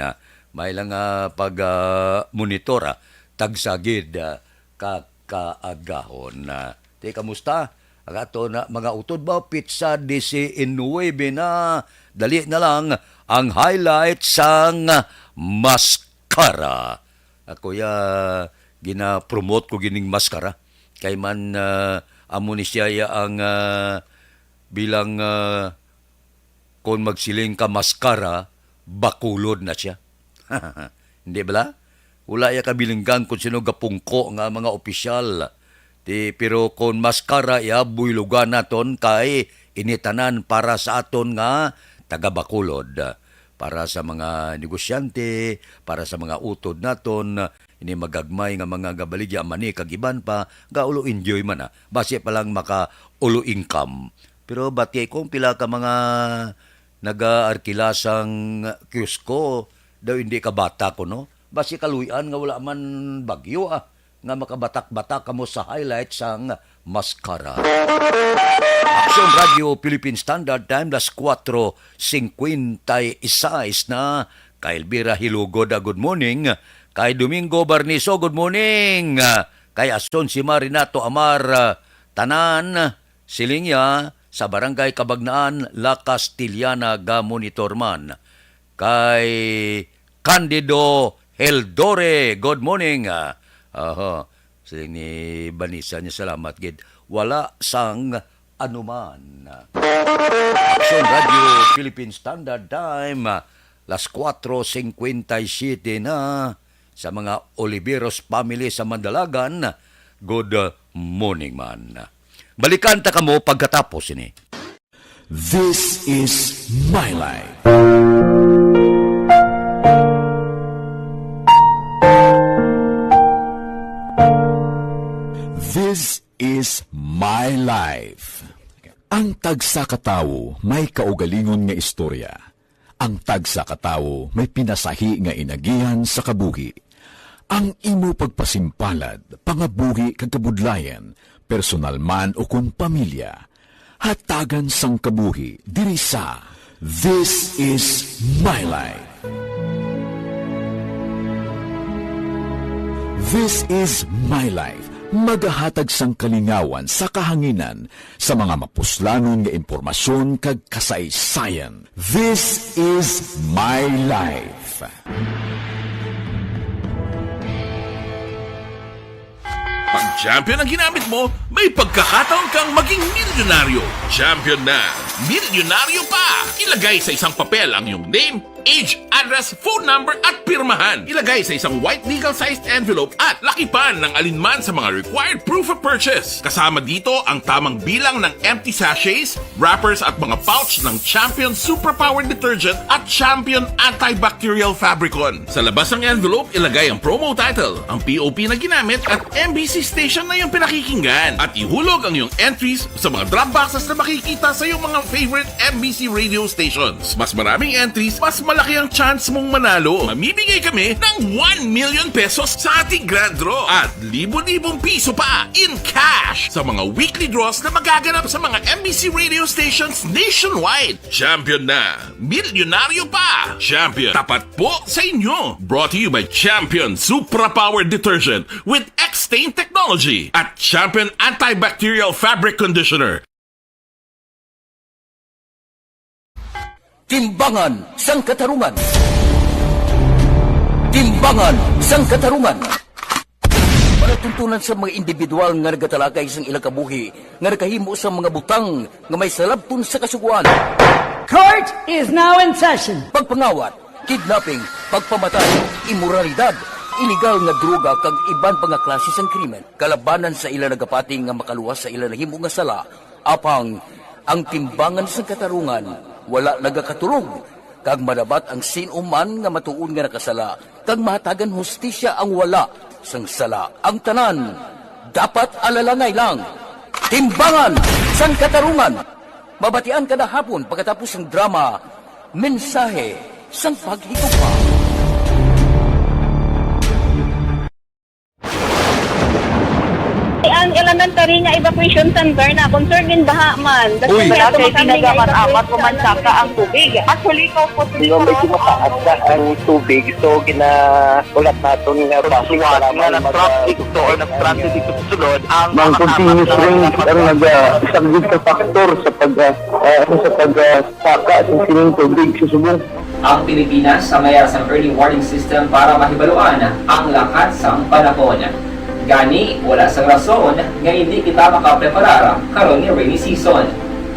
May lang, ah, pag, ah, monitor, ah. Tagsa gid, ah, ka kaagahon. Ah, ti, kamusta? Ang ato na mga utod ba? Pitsa disinuebe na. Dali na lang ang highlight sang mascara. Ako ya gina-promote ko gining mascara. Kay man, ah, amo ni siya ya ang, ah, bilang, ah, kon magsiling ka mascara, bakulod na siya. Hindi bala? Wala ya kabilinggan kung sino gapungko nga mga opisyal. Ti, pero kon mascara ya, buylogan naton kay ini tanan para sa aton nga taga Bacolod. Para sa mga negosyante, para sa mga utod naton, ini magagmay nga mga gabaligya, mani kag iban pa, gaulo enjoy man na. Basi pa lang maka ulo income. Pero bati kong pila ka mga nagaarkila sang kiosko, daw hindi ka bata ko, no? Basi kaluy-an nga wala man bagyo, ah, nga makabatak-batak kamo sa highlight sang mascara. Aksyon Radio Philippine Standard Time, las kuwatro singkwenta y seis na. Kay Elvira Hilugod, ah, good morning. Kay Domingo Barniso, good morning. Kay Ason si Marinato Amar, ah, tanan, siling niya, sa Barangay Cabagnaan, La Castellana, ga monitor man. Kay Candido Heldore, good morning. Ah, aha. Siling ni Vanessa niya, salamat gid. Wala sang anuman. Aksyon Radio Philippine Standard Time, las kuwatro singkwenta y siyete na. Sa mga Oliveros family sa Mandalagan, good morning man. Balikan ta kamo pagkatapos ini. This is My Life. My Life. Ang tagsa ka tawo may kaugalingon nga istorya. Ang tagsa ka tawo may pinasahi nga inagihan sa kabuhi. Ang imo pagpasimpalad, pangabuhi kag kabudlayan, personal man o kon pamilya, hatagan sang kabuhi diri sa This is My Life. This is My Life, magahatag sang kalingawan sa kahanginan sa mga mapuslanon nga impormasyon kag kasaysayan. This is My Life. Pag champion ang ginamit mo, may pagkakataon kang maging milyonaryo. Champion na, milyonaryo pa! Ilagay sa isang papel ang iyong name, age, address, phone number, at pirmahan. Ilagay sa isang white legal-sized envelope at lakipan ng alinman sa mga required proof of purchase. Kasama dito ang tamang bilang ng empty sachets, wrappers, at mga pouch ng Champion Suprapower Detergent at Champion Antibacterial Fabricon. Sa labas ng envelope, ilagay ang promo title, ang P O P na ginamit, at M B C station na iyong pinakikinggan. At ihulog ang iyong entries sa mga drop boxes na makikita sa iyong mga favorite M B C radio stations. Mas maraming entries, mas malaki ang chance mong manalo. Mamimigay kami ng one million pesos sa ating grand draw at libo-libong piso pa in cash sa mga weekly draws na magaganap sa mga M B C radio stations nationwide. Champion na! Milyonaryo pa! Champion, tapat po sa inyo! Brought to you by Champion Supra Power Detergent with X-Stain Technology at Champion Antibacterial Fabric Conditioner. Timbangan sang Katarungan. Timbangan sang Katarungan. Palatuntunan sa mga individual nga nagatalakay sang ilang kabuhi nga nakahimo sa mga butang nga may salabton sa Kasugoan. Court is now in session. Pagpangawat, kidnapping, pagpamatay, imoralidad, iligal nga droga, kag iban pa nga klase sang krimen. Kalabanan sa ila nagapati nga makaluwas sa ila nahimo nga sala, apang ang timbangan sang katarungan wala nagakaturog, kag madabat ang sin-o man nga matuod nga nakasala, kag mahatagan hustisya ang wala sang sala. Ang tanan dapat alalangay lang. Timbangan sang Katarungan. Mabatian kada hapon pagkatapos sang drama, Mensahe sang Paghigugma. Ang elementary nga evacuation center na concerned in baha man. Uy. Wala kay pinagamat-amat, pumansaka ang tubig. Actually, ikaw po, medyo mataas na ang tubig. So, ginaulat naton nga base nga nag-traffic to or nag-transit dito sa sulod, ang mga continuous rain ang naga-, isa gid sa factor sa pag, ah, ah, ano, sa pag, ah, saka sa sining tubig sa subong. Ang Pilipinas sa mayara sang early warning system para mahibaluan ang lakat sang panahon. Gani, wala sang rason nga indi kita makapreparar karon nga rainy season.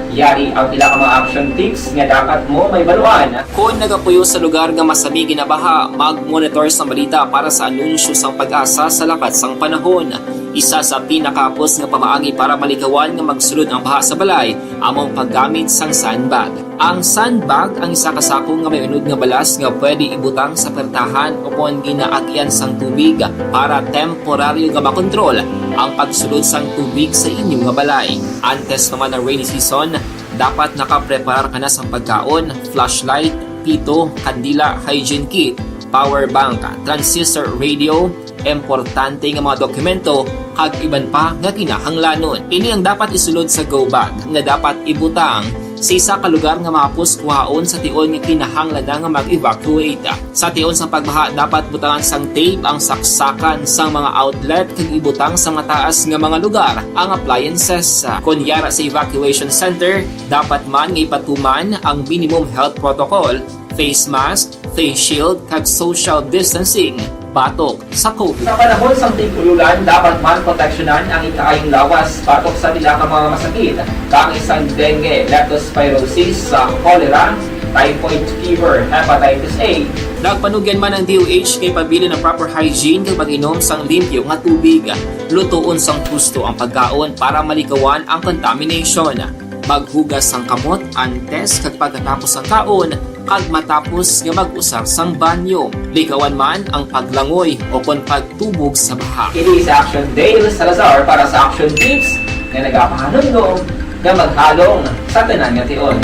Yari ang pila ka mga action tips nga dapat mo mahibaluan. Kon nagapuyo sa lugar nga masami ginabaha, mag-monitor sang balita para sa anunsyo sang PAGASA sa lakat sang panahon. Isa sa pinakahapos nga pamaagi para malikawan nga magsulod ang baha sa balay amo ang paggamit sang sandbag. Ang sandbag ang isa ka sako nga may unod nga balas nga pwede ibutang sa pertahan o kon ginaagyan sang tubig para temporaryo nga makontrol ang pagsulod sang tubig sa inyo nga balay. Antes pa man ang rainy season, dapat nakapreparar ka na sang pagkaon, flashlight, pito, kandila, hygiene kit, power bank, transistor radio, importante nga mga dokumento, kag iban pa nga kinahanglanon. Ini ang dapat isulod sa go bag nga dapat ibutang sa isa ka lugar nga mahapos kuhaon sa tion nga kinahanglan na nga mag-evacuate. Sa tion sang pagbaha, dapat butangan sang tape ang saksakan sang mga outlet kag ibutang sa mataas nga mga lugar ang appliances. Kon yara sa evacuation center, dapat man nga ipatuman ang minimum health protocol, face mask, face shield, kag social distancing batok sa COVID. Sa panahon sang tig-ululan, dapat man proteksyonan ang ikaayong lawas batok sa pila ka mga masakit, kaangay sang dengue, leptospirosis, sa cholera, typhoid fever, hepatitis A. Nagpanugyan man ang D O H nga ipabilin ang proper hygiene kag pag-inom sang limpyo nga tubig. Lutoon sang husto ang pagkaon para malikawan ang contamination. Maghugas sang kamot antes kag pagkatapos sang kaon, kag matapos nga mag-usar sang banyo. Likawan man ang paglangoy o kon pagtubog sa baha. Ini si Action Dale Salazar para sa Action Tips nga nagapahanumdom nga maghalong sa tanan nga tion.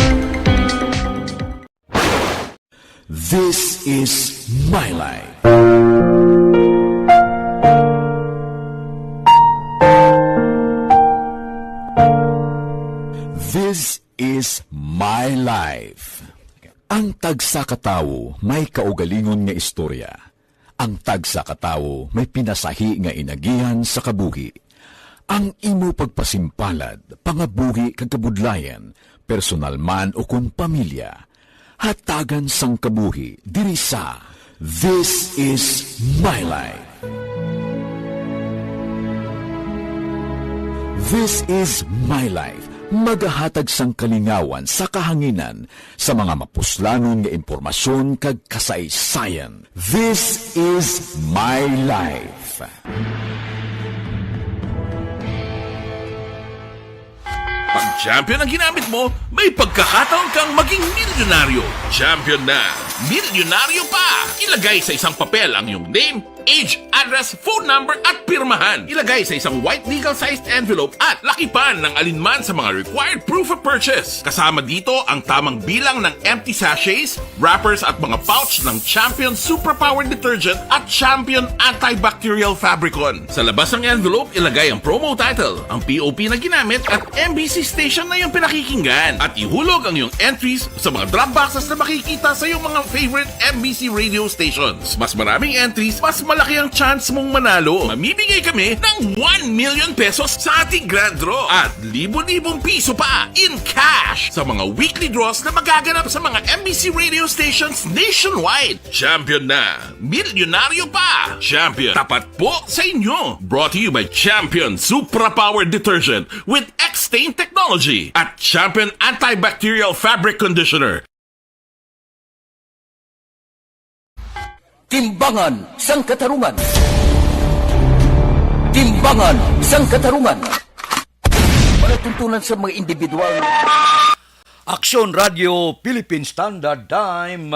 This is my life. This is my life. Ang tagsa ka tawo may kaugalingon nga istorya. Ang tagsa ka tawo may pinasahi nga inagihan sa kabuhi. Ang imo pagpasimpalad, pangabuhi kag kabudlayan, personal man o kon pamilya, hatagan sang kabuhi diri sa This is My Life. This is My Life, magahatag sang kalingawan sa kahanginan sa mga mapuslanon nga impormasyon kag kasaysayan. This is My Life. Pag champion ang ginamit mo, may pagkakataon kang maging milyonaryo. Champion na, milyonaryo pa! Ilagay sa isang papel ang iyong name, age, address, phone number, at pirmahan. Ilagay sa isang white legal-sized envelope at lakipan ng alinman sa mga required proof of purchase. Kasama dito ang tamang bilang ng empty sachets, wrappers at mga pouch ng Champion Suprapower Detergent at Champion Antibacterial Fabricon. Sa labas ng envelope, ilagay ang promo title, ang P O P na ginamit at M B C station na iyong pinakikinggan. At ihulog ang iyong entries sa mga drop boxes na makikita sa iyong mga favorite M B C radio stations. Mas maraming entries, mas malaki ang chance mong manalo. Mamimigay kami ng one million pesos sa ating grand draw at libo-libong piso pa in cash sa mga weekly draws na magaganap sa mga M B C radio stations nationwide. Champion na! Milyonaryo pa! Champion, tapat po sa inyo! Brought to you by Champion Supra Power Detergent with X-Stain Technology at Champion Antibacterial Fabric Conditioner. Timbangan sang Katarungan. Timbangan sang Katarungan. Palatuntunan sa mga individual. Aksyon Radio Philippine Standard Time,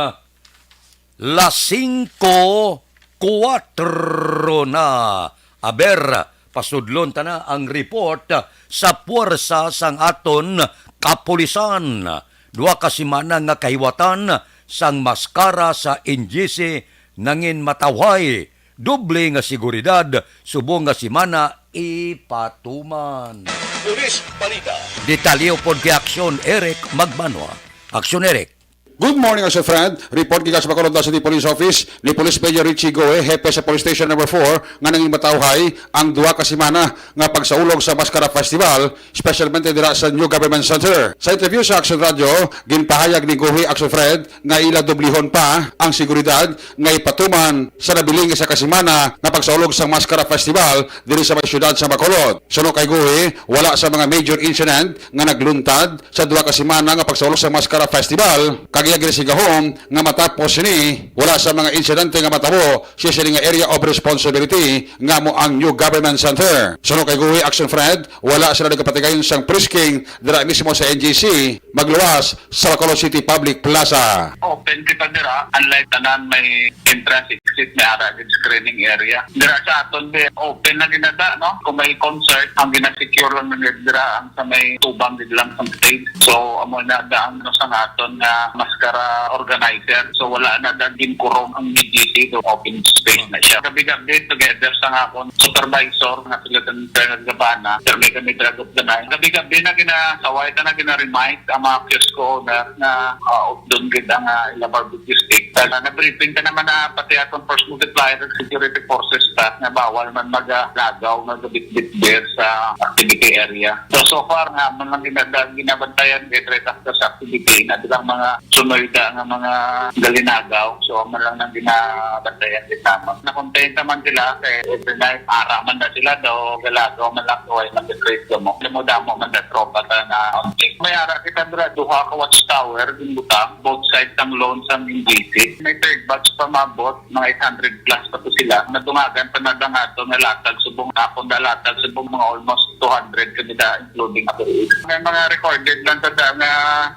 las singko kuwatro na. Aber, pasudlon ta na ang report sa puwersa sang aton kapulisan. Duha ka semana nga kahiwatan sang maskara sa N G C nangin matawhay. Doble nga seguridad subong nga semana ipatuman. Pulis Balita. Detalye upod kay Aksyon Eric Magbanwa. Aksyon Eric. Good morning, Aksyon Fred. Report gikan sa Bacolod City Police Office ni Police Major Richie Goe, hepe sa Police Station Number four, nga nangin matawhay ang duha ka semana nga pagsaulog sa Mascara Festival, espesyalmente dira sa New Government Center. Sa interview sa Aksyon Radio, ginpahayag ni Goe, Aksyon Fred, nga ila dublihon pa ang seguridad nga ipatuman sa nabiling isa ka semana nga pagsaulog sang Mascara Festival diri sa may siyudad sa Bacolod. Suno kay Goe, wala sa mga major incident nga nagluntad sa duha ka semana nga pagsaulog sang Mascara Festival, kag iya ginisigahom nga matapos sini, wala sa mga insidente nga matabo sa sini nga area of responsibility nga amo ang New Government Center. Suno kay Goe, Aksyon Fred, wala sila nagapatigayon sang frisking dira mismo sa N G C, magluwas sa Bacolod City Public Plaza. Open kita dira, unlike tanan may entrance exit, may ara gid screening area. Dira sa aton, be, open na ginada, no? Kung may concert, ang ginasecure lang na dira ang sa may tubang gid lang sa stage. So, amo na daan, no, sa aton nga Mascara organizer. So, wala na daan ginkurong ang B G C, so open space na siya. Gabi-gabi, together sa nga akon supervisor nga sila Lieutenant Colonel Gabana, permi kami drag of the night. Gabi-gabi na ginasaway ta na gina-remind ang mga kiosk owner nga, ah, doon gid ang, ah, ila barbecue stick. Kaya na-briefing ka naman na pati atong force multiplier at security forces staff nga bawal man magalagaw, magabitbit beer sa activity area. So, so far nga, man lang ginadag-, ginabantayan kay threat after sa activity na bilang mga sunoy da nga mga galinagaw. So, man lang nang ginabantayan din naman. Nakontenta man sila kay every night, ara man na sila daw, galagaw man lang, kay way man di trade mo. Damo-damo man da tropa ta na on check. May ara kita dira, duha ka watchtower, ginbutang, both sides ang lawn sa Mindisi. May third batch pa maabot, mga eight hundred plus pa to sila. Nadungagan pa na lang ato nga latag subong, akong dalatag subong, mga almost two hundred kami da, including ako. May mga recorded lang sa da nga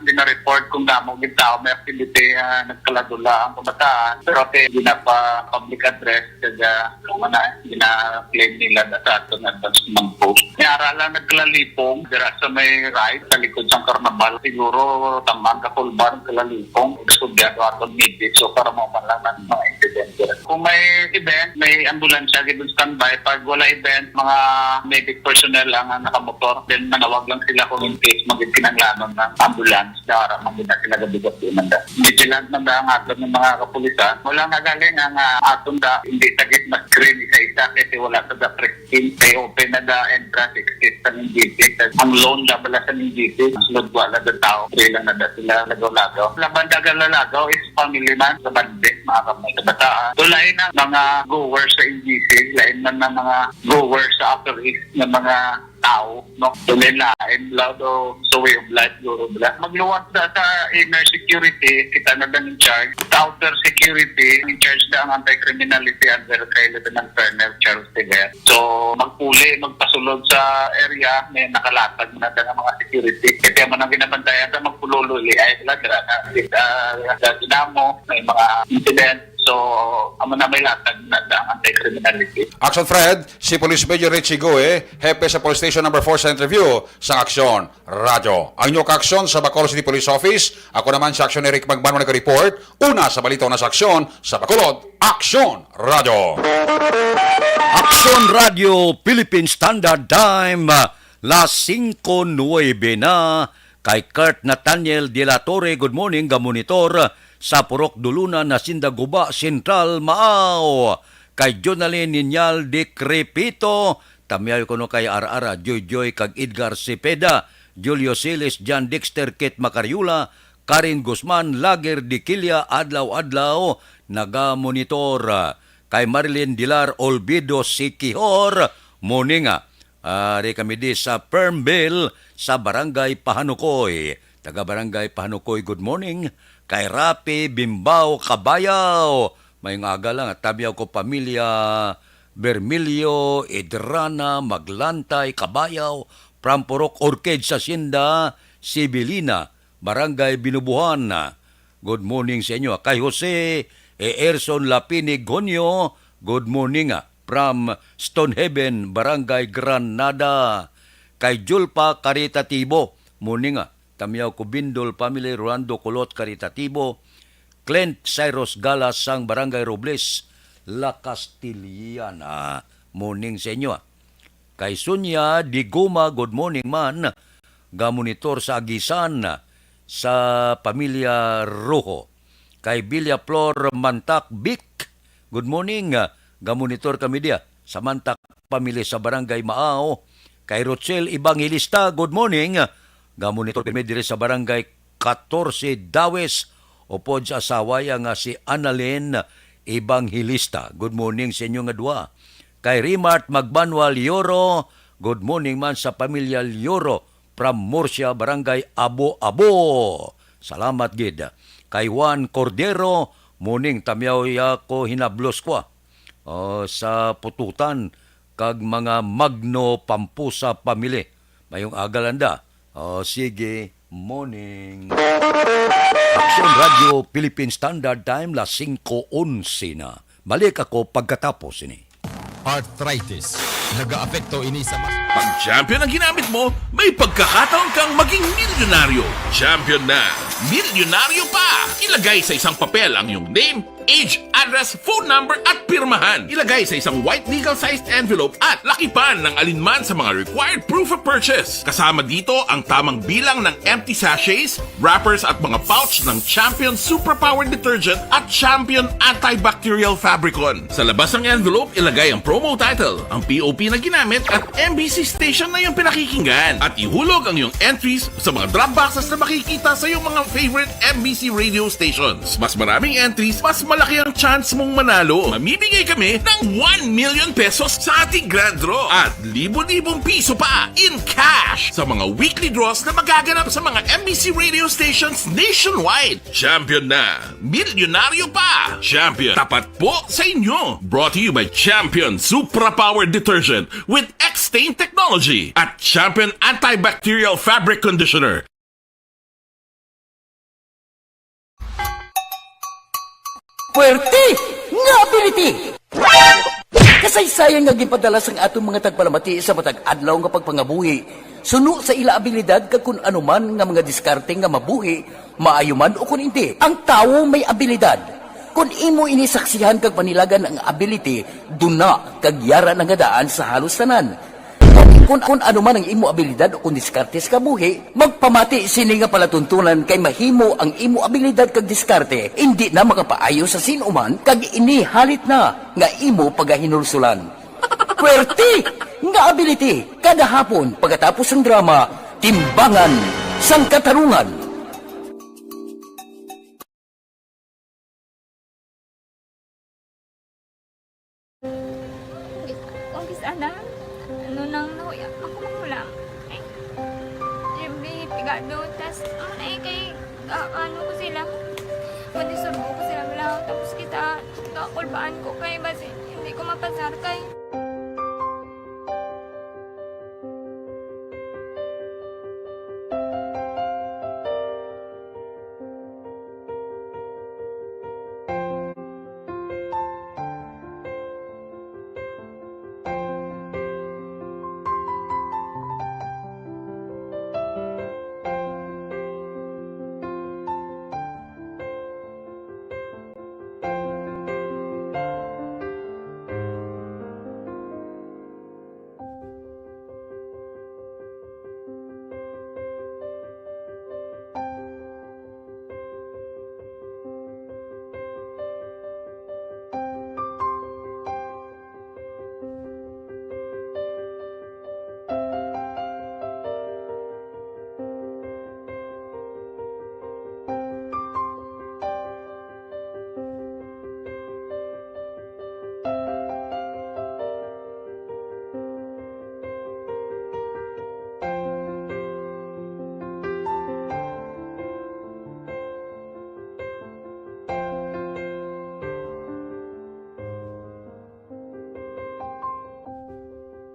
gina-report kung damo gid May activity, ah, nagkaladula ang kabataan, pero kay gina pa public address, kaya, ah, mana, gina-claim nila na sa aton advance command post. May aralan nagkalalipong, dira sa may right, sa likod sang karnabal. Siguro, tamang kakulbar, nagkalalipong. Subyado aton midit. So, para mo man lang ng mga insidente. Kung may event, may ambulansya, gid standby. Pag wala event, mga medic personnel lang ang nakamotor. Then, manawag lang sila kung in case magkinahanglanon ng ambulance. Dara, magkita sila gabi-gabi man da. Vigilant man da ang aton ng mga kapulisan. Wala nga galing ang, ah, aton da, hindi tagit mas screen isa-isa kasi wala sa da pre-, kay open na da entrance exit sa N G C. Ang loan da bala sa N G C, mas lugwa na da tao, free lang na da sila lagaw-lagaw. Laban da galagaw is family man, sa bandi, mga kamay sa bataan. Tulain ang mga goers sa N G C, lain man ang mga goers sa Upper East nga mga tao, no? Lain-lain, bala, do, sa way of life, siguro, bala. Magluwas sa, sa inner security, kita na lang in charge. Sa outer security, in charge na ang anti-criminality under kay Lieutenant Colonel Charles Tever. So, magpuli, magpasulod sa area, may nakalatag na nga mga security. Kaya man ang ginabantayan sa magpulolo, ili ay sila, dira na, ah, sa dinamo, may mga incident. So, amo na may latag na, na ang anti-criminality. Action Fred, si Police Major Richie Gue, hepe sa Police Station Number four sa interview sa Aksyon Radyo. Ang inyo kaaksyon sa Bacolod City Police Office, ako naman si Aksyon Eric Magbanwa nag-report. Una sa balita, una sa aksyon sa Bacolod, Aksyon Radyo. Aksyon Radyo Philippine Standard Time, las singko nuwebe na. Kay Kurt Nathaniel de la Torre, good morning, gamonitor sa Purok Dulunan, Hacienda Guba Central, Maao. Kay Jonalyn Ninyal de Crepito, tamyaw kuno kay Ar-ara, Joy Joy kag Edgar Cepeda, Julio Siles, John Dexter, Kit Macariola, Karen Guzman, Lager de Quilla, adlaw-adlaw nagamonitor. Kay Marilyn Dilar Olvido Siquijor, morning, ah. Ari kami di sa Fernville, sa Barangay Pahanukoy. Taga Barangay Pahanukoy, good morning. Kay Rapi Bimbao Kabayaw, mayong aga lang, ah, tamyaw ko pamilya Bermilio, Idrana, Maglantay, Kabayaw, from Purok Orchid sa Hacienda Sibilina, Barangay Binubuhan. Good morning sa inyo. Kay Jose Eerson Lapinig Gonyo, good morning, ah, from Stonehaven, Barangay Granada. Kay Julpa Caritatibo, morning, ah. Tamyaw ko Bindol family, Rolando Kulot Caritatibo, Clint Cyrus Galas sang Barangay Robles, La Castellana. Morning sa inyo, ah. Kay Sonia Diguma, good morning man. Gamonitor sa Aguisan sa pamilya Rojo. Kay Villaflor Mantak Bic, good morning. Gamonitor kami diya sa Mantak family sa Barangay Maao. Kay Rochelle Evangelista, good morning. Gamonitor kami diri sa Barangay katorse Dawes, upod sa asawa ya nga si Annalyn Evangelista. Good morning sa inyo nga duha. Kay Rimart Magbanwa Lioro, good morning man sa pamilya Lioro from Murcia, Barangay Abo-Abo. Salamat gid. Kay Juan Cordero, morning, tamyaw ya ko hinablos ko, ah. Oh, sa Pututan kag mga Magno Pampusa family. Mayong aga lang da. Oh, sige, morning. Aksyon Radyo Philippine Standard Time, las singko onse na. Balik ako pagkatapos ini. Arthritis. Nagaapekto ini sa mas Pag champion ang ginamit mo, may pagkakataon kang maging milyonaryo. Champion na, milyonaryo pa! Ilagay sa isang papel ang iyong name, age, address, phone number, at pirmahan. Ilagay sa isang white legal-sized envelope at lakipan ng alinman sa mga required proof of purchase. Kasama dito ang tamang bilang ng empty sachets, wrappers, at mga pouch ng Champion Superpower Detergent at Champion Antibacterial Fabricon. Sa labas ng envelope, ilagay ang promo title, ang P O P na ginamit, at M B C station na iyong pinakikinggan. At ihulog ang iyong entries sa mga drop boxes na makikita sa iyong mga favorite M B C radio stations. Mas maraming entries, mas malaki ang chance mong manalo. Mamimigay kami ng one million pesos sa ating grand draw at libo-libong piso pa in cash sa mga weekly draws na magaganap sa mga M B C radio stations nationwide. Champion na! Milyonaryo pa! Champion, tapat po sa inyo! Brought to you by Champion Supra Power Detergent with X-Stain Technology at Champion Antibacterial Fabric Conditioner. Puwerte nga ability! Kasaysayan nga ginpadala sang aton mga tagpalamati sa matag adlaw nga pagpangabuhi, suno sa ila abilidad kag kun ano man nga mga diskarte nga mabuhi, maayo man o kun indi. Ang tawo may abilidad. Kun imo ini saksihan kag panilagan ang ability, duna kag yara na nga daan sa halos tanan. Kung, kung ano man ang imo abilidad o kung diskarte sa kabuhi, magpamati sini nga palatuntunan kay mahimo ang imo abilidad kag diskarte indi na makapaayo sa sin-o man kag ini halit na nga imo pagahinulsulan. Puwerte nga ability kada hapon pagkatapos sang drama, Timbangan sang Katarungan. Kung kis-a na, ano nang nahuya ako magulang. Ay, yung pigado, tas, ano na eh, kay, ah, ano ko sila, madisurbo ko sila, wala, tapos kita, kakulbaan ko kay, basi, hindi ko mapasar kay.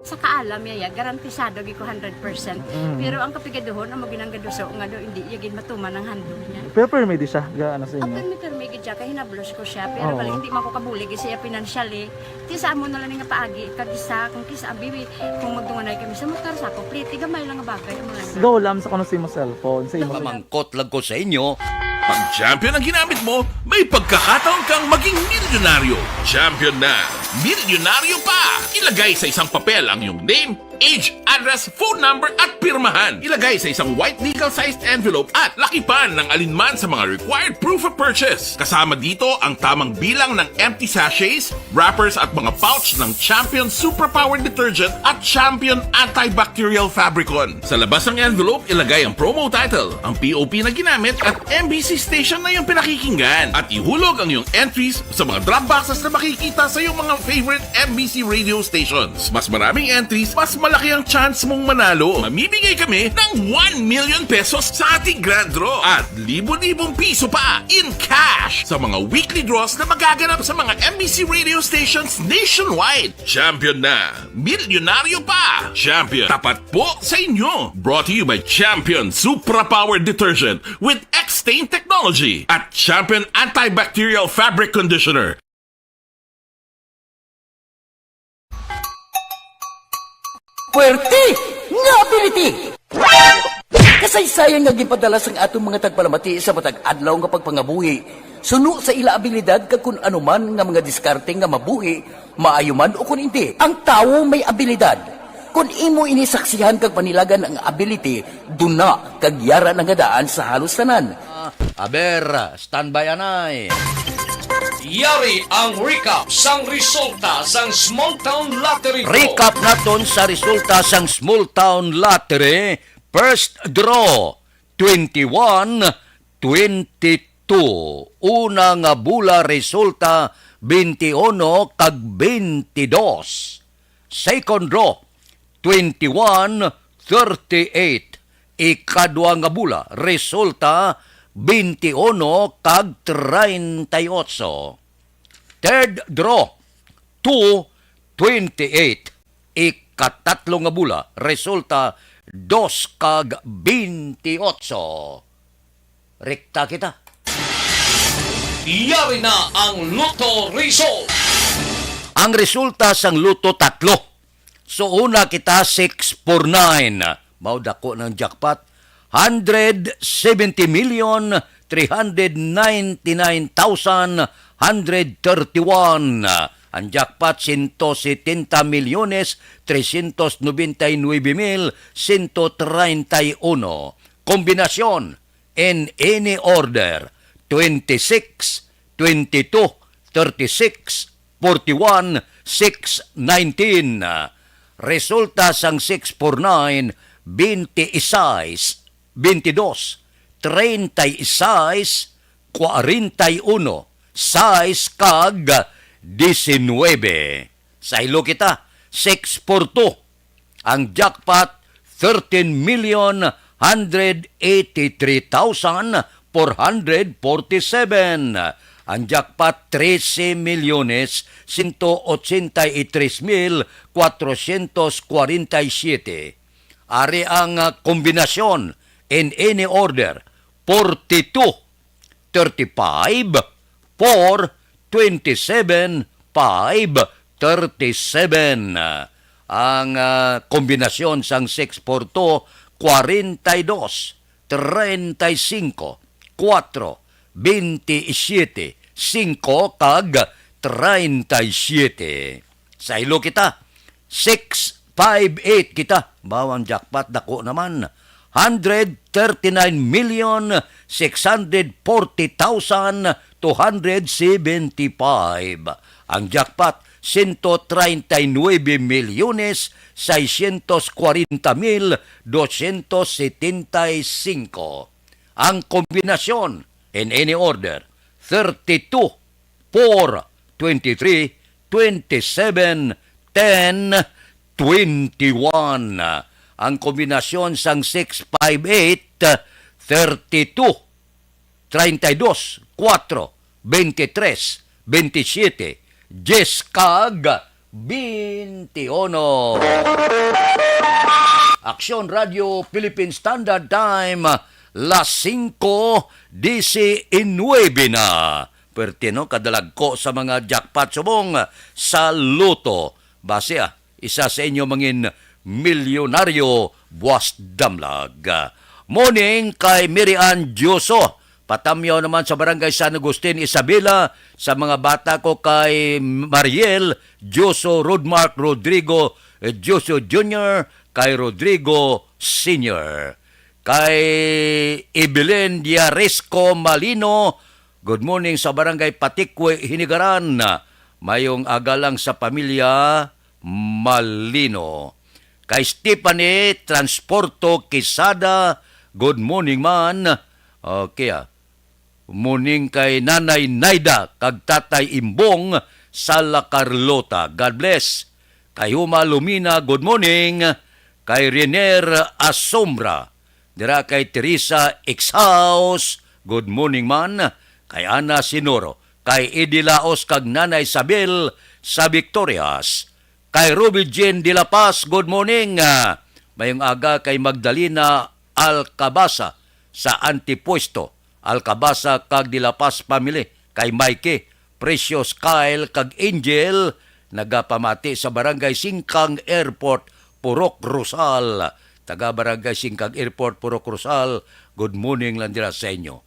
Sa kaalam niya, ya, garantisado gid ko hundred percent. Mm. Pero ang kapigaduhon, amo gid ang gaduso nga daw hindi iya gid matuman ang handog niya. Pero permi di siya, ga-, ano sa inyo? Permi, permi gid siya, kay hinablos ko siya. Pero Oo. bali, hindi man ko kabulig siya financially. Ti sa amo na lang nga paagi, kag isa, kung kis-a, abi, kung magdunganay kami sa motor, sa ako, pliti, gamay lang nga bagay, amo lang. Go, lam sa kuno sa imo cellphone, sa imo Pamangkot lang ko sa inyo. Pag champion ang ginamit mo, may pagkakataon kang maging milyonaryo. Champion na, milyonaryo pa! Ilagay sa isang papel ang iyong name, age, address, phone number, at pirmahan. Ilagay sa isang white legal-sized envelope at lakipan ng alinman sa mga required proof of purchase. Kasama dito ang tamang bilang ng empty sachets, wrappers, at mga pouch ng Champion Superpower Detergent at Champion Antibacterial Fabricon. Sa labas ng envelope, ilagay ang promo title, ang P O P na ginamit, at M B C station na iyong pinakikinggan. At ihulog ang iyong entries sa mga drop boxes na makikita sa iyong mga favorite M B C radio stations. Mas maraming entries, mas malaki ang chance mong manalo. Mamimigay kami ng one million pesos sa ating grand draw at libo-libong piso pa in cash sa mga weekly draws na magaganap sa mga M B C radio stations nationwide. Champion na! Milyonaryo pa! Champion, tapat po sa inyo! Brought to you by Champion Supra Power Detergent with X-Stain Technology at Champion Antibacterial Fabric Conditioner. Puwerte nga ability! Kasaysayan nga ginpadala sang aton mga tagpalamati sa matag adlaw nga pagpangabuhi, suno sa ila abilidad kag kun ano man nga mga diskarte nga mabuhi, maayo man o kun indi. Ang tawo may abilidad. Kun imo ini saksihan kag panilagan ang ability, duna kag yara na nga daan sa halos tanan. Ah, aber, standby anay. Yari ang recap sang resulta sang Small Town Lottery Draw. Recap naton sa resulta sang Small Town Lottery. First draw, twenty-one, twenty-two. Una nga bula resulta, twenty-uno kag twenty-dos. Second draw, twenty-one, thirty-eight. Ikadwa nga bula resulta, twenty-uno kag treinta y ocho. Third draw, two, twenty-eight. Ikatatlo nga bula resulta, dos kag twenty-ocho. Rekta kita. Yari na ang Lotto Result. Ang resulta sang Lotto tatlo. So, una kita, six four nine. Mao dako ng jackpot. Hundred seventy million, three hundred ninety-nine thousand, hundred thirty-one. Ang jackpot, sento setenta milyones, tresyentos nobenta y nuebe mil, sento treinta y uno. Kombinasyon, in any order, twenty-six, twenty-two, thirty-six, forty-one, six nineteen. Resulta sang six four nine, twenty-six, twenty-two, treinta y seis, kwarenta y uno, sais kag diecinuebe. Saylo kita, six four two. Ang jackpot, thirteen million hundred eighty-three thousand four hundred forty-seven. Ang jackpot, trese milyones sento ochenta y tres mil kwatrocientos kwarenta y siete. Ari ang, ah, kombinasyon in any order, forty-two, thirty-five, four, twenty-seven, five, thirty-seven. Ang, ah, kombinasyon sang six four two, kwarenta y dos, treinta y cinco, cuatro, veintisiete, cinco, kag treinta y siete. Saylo kita. Six five eight kita. Bawang jackpot, dako naman. Hundred thirty-nine million six hundred forty thousand two hundred seventy-five. Ang jackpot, sento treinta y nuebe milyones seiscientos kwarenta mil doscientos setenta y cinco. Ang kombinasyon, in any order, thirty-two, four, twenty-three, twenty-seven, ten, twenty-one. Ang kombinasyon sang six five eight, thirty-two, treinta y dos, cuatro, veintitrés, veintisiete, diez kag veintiuno. Aksyon Radio Philippine Standard Time, las singko diecinuebe na. Pwerte, no? Kadalagko sa mga jackpot subong sa Lotto. Basi, ah, isa sa inyo mangin milyonaryo buwas damlag. Morning kay Mary Ann Dioso. Patamyaw naman sa Barangay San Agustin, Isabela. Sa mga bata ko kay Mariel Dioso, Rodmark Rodrigo, eh, Dioso Junior, kay Rodrigo Senior. Kay Evelyn Diaresco Malino, good morning sa Barangay Patikwe, Hinigaran. Mayong aga lang sa pamilya Malino. Kay Stephanie Transporto Quesada, good morning man. Okay, ah. Morning kay Nanay Naida kag Tatay Imbong sa La Carlota. God bless. Kay Huma Lumina, good morning. Kay Renier Asombra, dira kay Teresa Exhaus, good morning man. Kay Ana Sinoro, kay Eddie Laos kag Nanay Isabel sa Victorias. Kay Ruby Jean de la Paz, good morning. Ah, mayong aga kay Magdalena Alcabasa sa Antipuesto, Alcabasa kag de la Paz family. Kay Mikey, Precious, Kyle kag Angel, nagapamati sa Barangay Singkang Airport, Purok Rosal. Taga Barangay Singkang Airport, Purok Rosal, good morning lang dira sa inyo.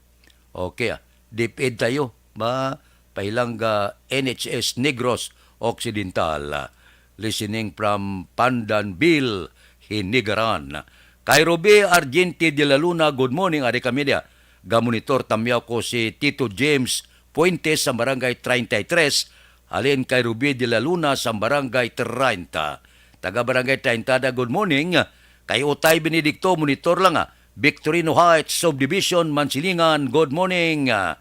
Okay, ah. Dipid tayo, ba? Pailangga, N H S Negros Occidental. Listening from Pandanville, Hinigaran. Kay Ruby Argente de la Luna, good morning, ari kami dia. Gamonitor tamyaw ko si Tito James Fuentes sa Barangay treinta y tres, halin kay Ruby de la Luna sa Barangay treinta. Taga Barangay treinta da, good morning. Kay Utay Benedicto, monitor lang, ah. Victorino Heights Subdivision, Mansilingan, good morning. Ah,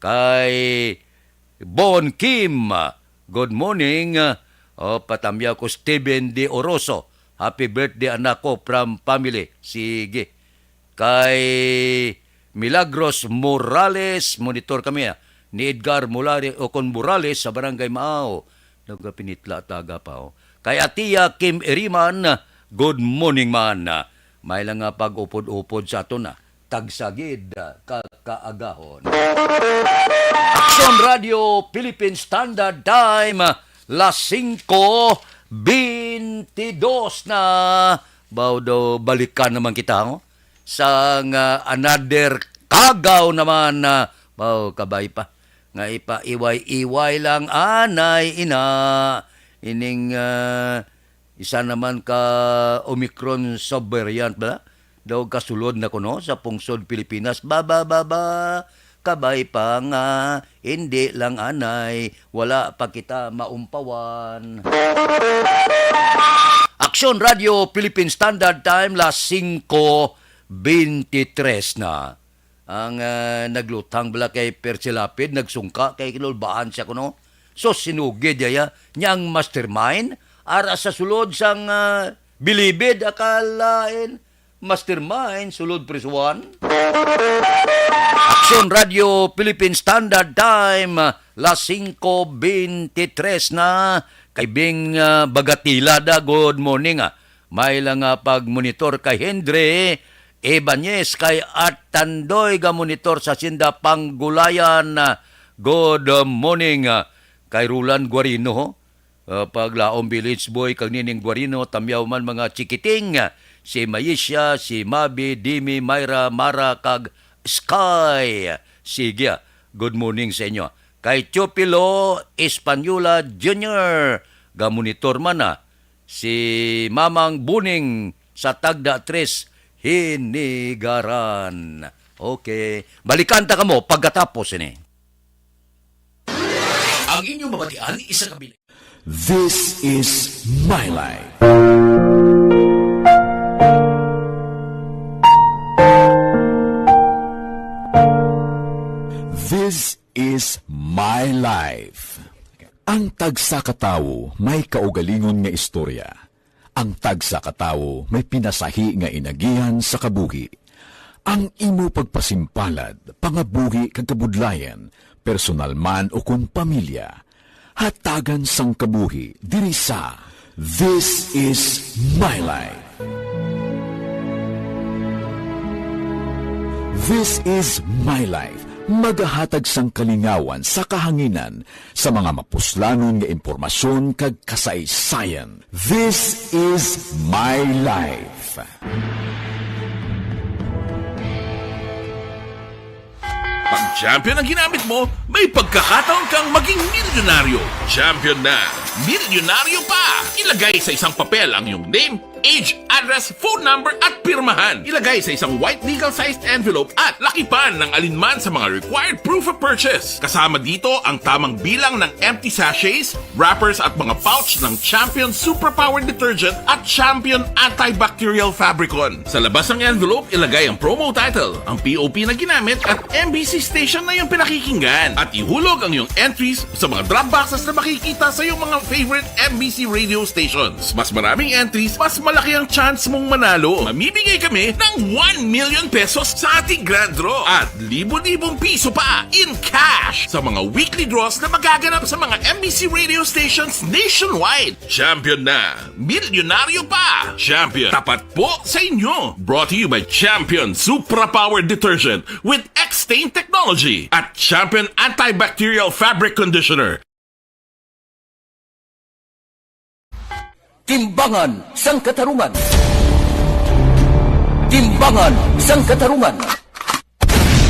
kay Bon Kim, good morning. Oh, patamyaw ko Steven De Oroso. Happy birthday, anak ko, from family. Sige. Kay Milagros Morales, monitor kami, ah, ni Edgar Mulari o kon Morales sa Barangay Maaw. Nagapinitla taga pa, oh. Kay Atia Kim Iriman, good morning man. May lang nga pag-upod-upod sa aton, ah. Tagsagid, ah, ka kaagahon. Aksyon Radio Philippine Standard Time, las singko bentidos na. Baw daw balikan naman kita, ho? Sang, ah, another kagaw naman na, baw, kabay pa. Nga ipaiway-iway lang anay ina. Ining, ah, isa naman ka Omicron subvariant ba? Daw kasulod na kuno sa pungsod Pilipinas. Ba, ba, ba, ba. Kabay pa nga, hindi lang anay, wala pa kita maumpawan. Aksyon Radio Philippine Standard Time, las singko bentitres na. Ang, ah, naglutang bala kay Percy Lapid, nagsungka kay kinulbaan siya kuno. So, sinugid niya, niya ang mastermind, ara sa sulod sang, ah, bilibid, akalain, mastermind, sulod prisuhan. Aksyon Radio Philippine Standard Time, las singko bentitres na. Kay Bing, ah, Bagatila da, good morning, ah. May lang, ah, pagmonitor kay Henry Ibanez, kay At Tandoy ga monitor sa Sinda Panggulayan, ah, good morning, ah. Kay Roland Guarino, ho. Ah, Paglaom Village Boy, kag Nining Guarino, tamyaw man mga chikiting, ah, si Maisha, si Mabi, Dimi, Myra, Mara, kag Sky. Sige, ah, good morning sa inyo. Kay Teofilo Española Junior, ga monitor man, ah, si Mamang Buning sa Tagda Tres, Hinigaran. Okay. Balikan ta kamo pagkatapos ini. Ang inyong mabatian isa ka bilay. This is My Life. This is My Life. Ang tagsa ka tawo may kaugalingon nga istorya. Ang tagsa ka tawo may pinasahi nga inagihan sa kabuhi. Ang imo pagpasimpalad, pangabuhi kag kabudlayan, personal man o kon pamilya, hatagan sang kabuhi diri sa This Is My Life. This Is My Life, magahatag sang kalingawan sa kahanginan sa mga mapuslanon nga impormasyon kag kasaysayan. This is my life. Pag champion ang ginamit mo, may pagkakataon kang maging milyonaryo. Champion na, milyonaryo pa! Ilagay sa isang papel ang iyong name, age, address, phone number, at pirmahan. Ilagay sa isang white legal-sized envelope at lakipan ng alinman sa mga required proof of purchase. Kasama dito ang tamang bilang ng empty sachets, wrappers, at mga pouch ng Champion Superpower Detergent at Champion Antibacterial Fabricon. Sa labas ng envelope, ilagay ang promo title, ang P O P na ginamit, at M B C station na iyong pinakikinggan. At ihulog ang iyong entries sa mga drop boxes na makikita sa iyong mga favorite M B C radio stations. Mas maraming entries, mas malaki ang chance mong manalo. Mamimigay kami ng one million pesos sa ating grand draw at libo-libong piso pa in cash sa mga weekly draws na magaganap sa mga M B C radio stations nationwide. Champion na! Milyonaryo pa! Champion, tapat po sa inyo! Brought to you by Champion Supra Power Detergent with X-Stain Technology at Champion Antibacterial Fabric Conditioner. Timbangan sang Katarungan. Timbangan sang Katarungan.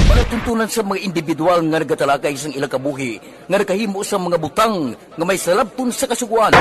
Palatuntunan sa mga individual nga nagatalakay sang ilang kabuhi nga nakahimo sang mga butang nga may salabton sa Kasugoan.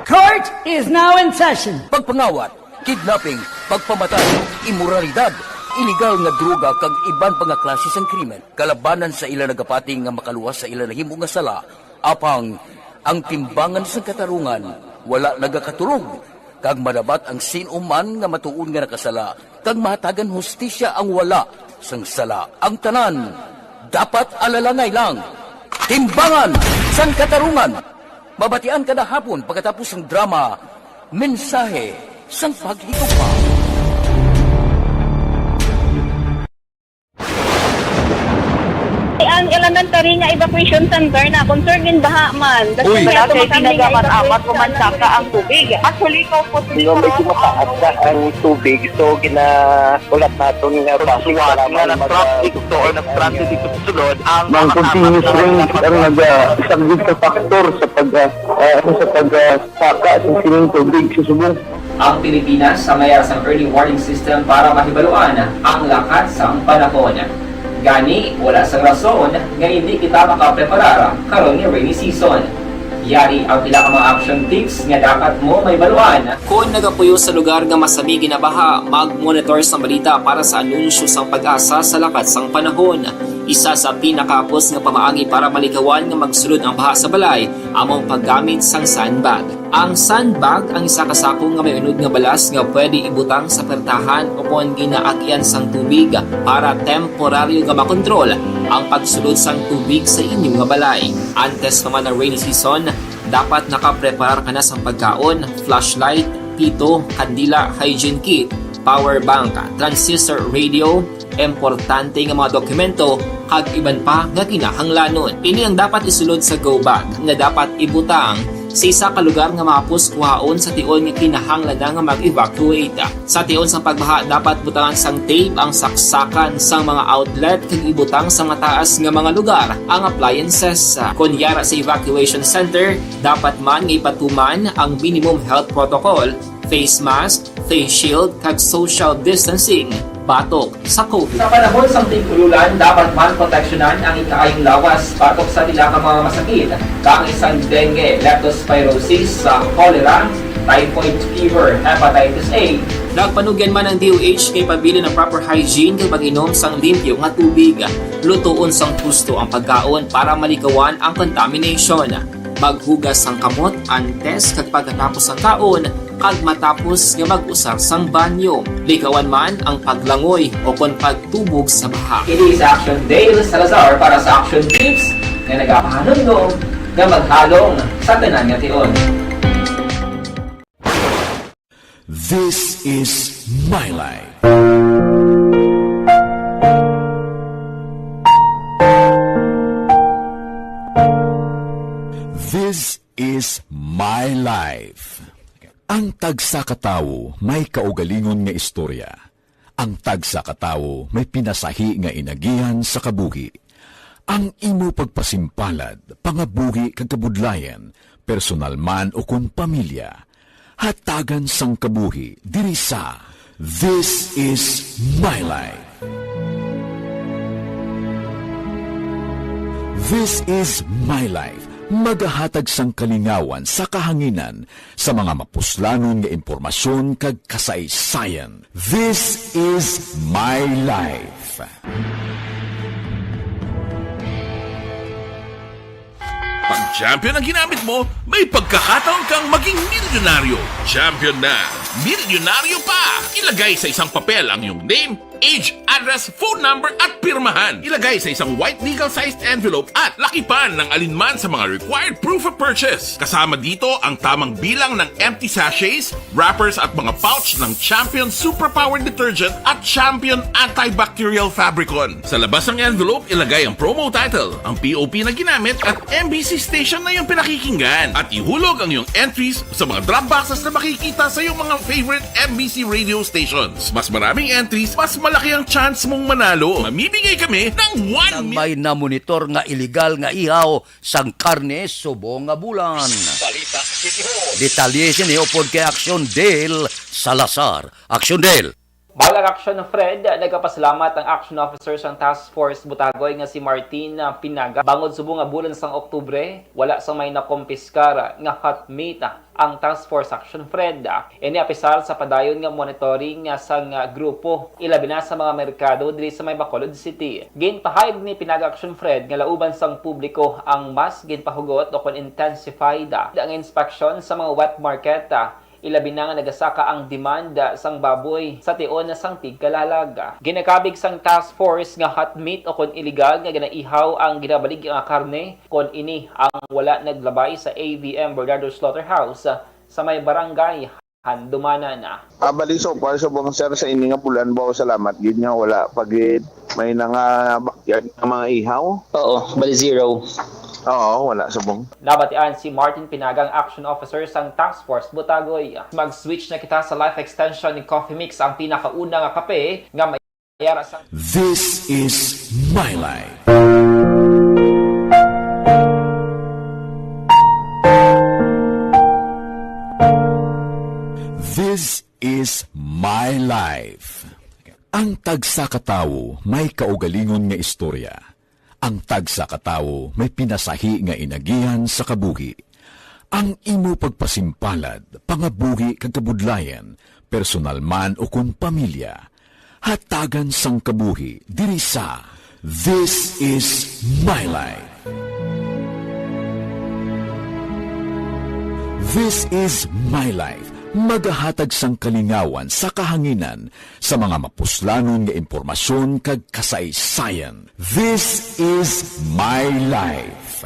Court is now in session. Pagpangawat, kidnapping, pagpamatay, imoralidad, iligal nga droga kag iban pa nga klase sang krimen kalabanan sa ila nagapati nga makaluwas sa ila nahimo nga sala. Apang ang timbangan sang katarungan wala nagakatulog, kag madabat ang sin-o man nga matuod nga nakasala, kag mahatagan hustisya ang wala sang sala. Ang tanan dapat alalangay lang. Timbangan sang Katarungan. Mabatian kada hapon pagkatapos sang drama, Mensahe sang Paghigugma. Ang elementary nga evacuation center na concern din baha man. Uy. Wala kay pinagamat-amat o mansaka ang tubig. Actually, ko po, medyo mataas na ang tubig. So, gina-, ulat naton nga bus, suwat nga nag-traffic to or nag-transit dito sa sulod ang mga continuous rains ang nag-, ah, isang big factor sa pag, ah, ah, sa pag, ah, saka sa sining tubig sa subong. Ang Pilipinas sa mayar sang early warning system para mahibaluan ang lakat sang panahon. Gani, wala sang rason nga hindi kita makapreparar karon nga rainy season. Yari ang pila ka mga action tips nga dapat mo mahibaluan. Kon nagapuyo sa lugar nga masami ginabaha, mag-monitor sang balita para sa anunsyo sang PAGASA sa lakat sang panahon. Isa sa pinakahapos nga pamaagi para malikawan nga magsulod ang baha sa balay amo ang paggamit sang sandbag. Ang sandbag ang isa ka sako nga may unod nga balas nga pwede ibutang sa pertahan o kon ginaagian sang tubig para temporaryo nga makontrol ang pagsulod sang tubig sa inyo nga balay. Antes pa man ang rainy season, dapat nakapreparar ka na sang pagkaon, flashlight, pito, kandila, hygiene kit, power bank, transistor radio, importante nga mga dokumento, kag iban pa nga kinahanglanon. Ini ang dapat isulod sa go bag nga dapat ibutang sa isa ka lugar nga mahapos kuhaon sa tion nga kinahanglan na nga mag-evacuate. Sa tion sang pagbaha, dapat butangan sang tape ang saksakan sang mga outlet kag ibutang sa mataas nga mga lugar ang appliances. Kon yara sa evacuation center, dapat man nga ipatuman ang minimum health protocol, face mask, face shield, kag social distancing batok sa COVID. Sa panahon sang tig-ululan, dapat man proteksyonan ang ikaayong lawas batok sa pila ka mga masakit, kaangay sang dengue, leptospirosis, sa cholera, typhoid fever, hepatitis A. Nagpanugyan man ang D O H kay pabilin ang proper hygiene kag pag-inom sang limpyo nga tubig. Lutoon sang husto ang pagkaon para malikawan ang contamination. Maghugas sang kamot antes kag pagkatapos sang kaon kag matapos nga mag-usar sang banyo. Likawan man ang paglangoy o kon pagtubog sa baha. Ini si Action Dale Salazar para sa Action Tips nga nagapahanumdom nga maghalong sa tanan nga tion. This is my life. This is my life. Ang tagsa ka tawo may kaugalingon nga istorya. Ang tagsa ka tawo may pinasahi nga inagihan sa kabuhi. Ang imo pagpasimpalad, pangabuhi kag kabudlayan, personal man o kon pamilya, hatagan sang kabuhi diri sa This Is My Life. This Is My Life, magahatag sang kalingawan sa kahanginan sa mga mapuslanon nga impormasyon kag kasaysayan. This Is My Life. Pag champion ang ginamit mo, may pagkakataon kang maging milyonaryo. Champion na, milyonaryo pa! Ilagay sa isang papel ang iyong name, age, address, phone number, at pirmahan. Ilagay sa isang white legal-sized envelope at lakipan ng alinman sa mga required proof of purchase. Kasama dito ang tamang bilang ng empty sachets, wrappers, at mga pouch ng Champion Superpower Detergent at Champion Antibacterial Fabricon. Sa labas ng envelope, ilagay ang promo title, ang P O P na ginamit, at M B C station na iyong pinakikinggan. At ihulog ang iyong entries sa mga drop boxes na makikita sa iyong mga favorite M B C radio stations. Mas maraming entries, mas malaki ang chance mong manalo. Mamimigay kami ng one million. May namonitor nga iligal nga ihaw sang karne subong nga bulan. Balita City Hall. Detalye sini upod kay Action Dale Salazar. Action Dale. Balag Action Fred, nagapasalamat ang action officer sang Task Force Butagoy nga si Martin Pinaga bangod subong nga bulan sang Oktubre, wala sang may nakompiskar nga hot meat ang Task Force Action Fred. Ini apisar sa padayon nga monitoring sang grupo, ilabi na sa mga merkado diri sa may Bacolod City. Ginpahayag ni Pinaga Action Fred nga lauban sang publiko ang mas ginpahugot o kon intensified nga inspeksyon sa mga wet market, ilabi na nga nagasaka ang demand sang baboy sa tion sang tigkalalag. Ginakabig sang task force nga hot meat o kon iligal nga ginaihaw ang ginabaligya nga karne kon ini ang wala naglabay sa A V M Bernardo Slaughterhouse sa may barangay Handumanan na. Ah, bali, so far, subong, sir, sa ini nga bulan, baw, salamat gid nga wala pa gid may nangabakyan nga mga ihaw. Oo, bali zero. Oo, wala, subong. Nabatian si Martin Pinagang, Action Officer sang Task Force Butagoy. Mag-switch na kita sa Life Extension ni Coffee Mix, ang pinakauna nga kape nga may yara sa This is my life. This is my life. Ang tagsa ka tawo may kaugalingon nga istorya. Ang tagsa ka tawo may pinasahi nga inagihan sa kabuhi. Ang imo pagpasimpalad, pangabuhi kag kabudlayan, personal man o kon pamilya, hatagan sang kabuhi diri sa This is My Life. This is My Life. Magahatag sang kalingawan sa kahanginan sa mga mapuslanon nga impormasyon kag kasaysayan. This is My Life.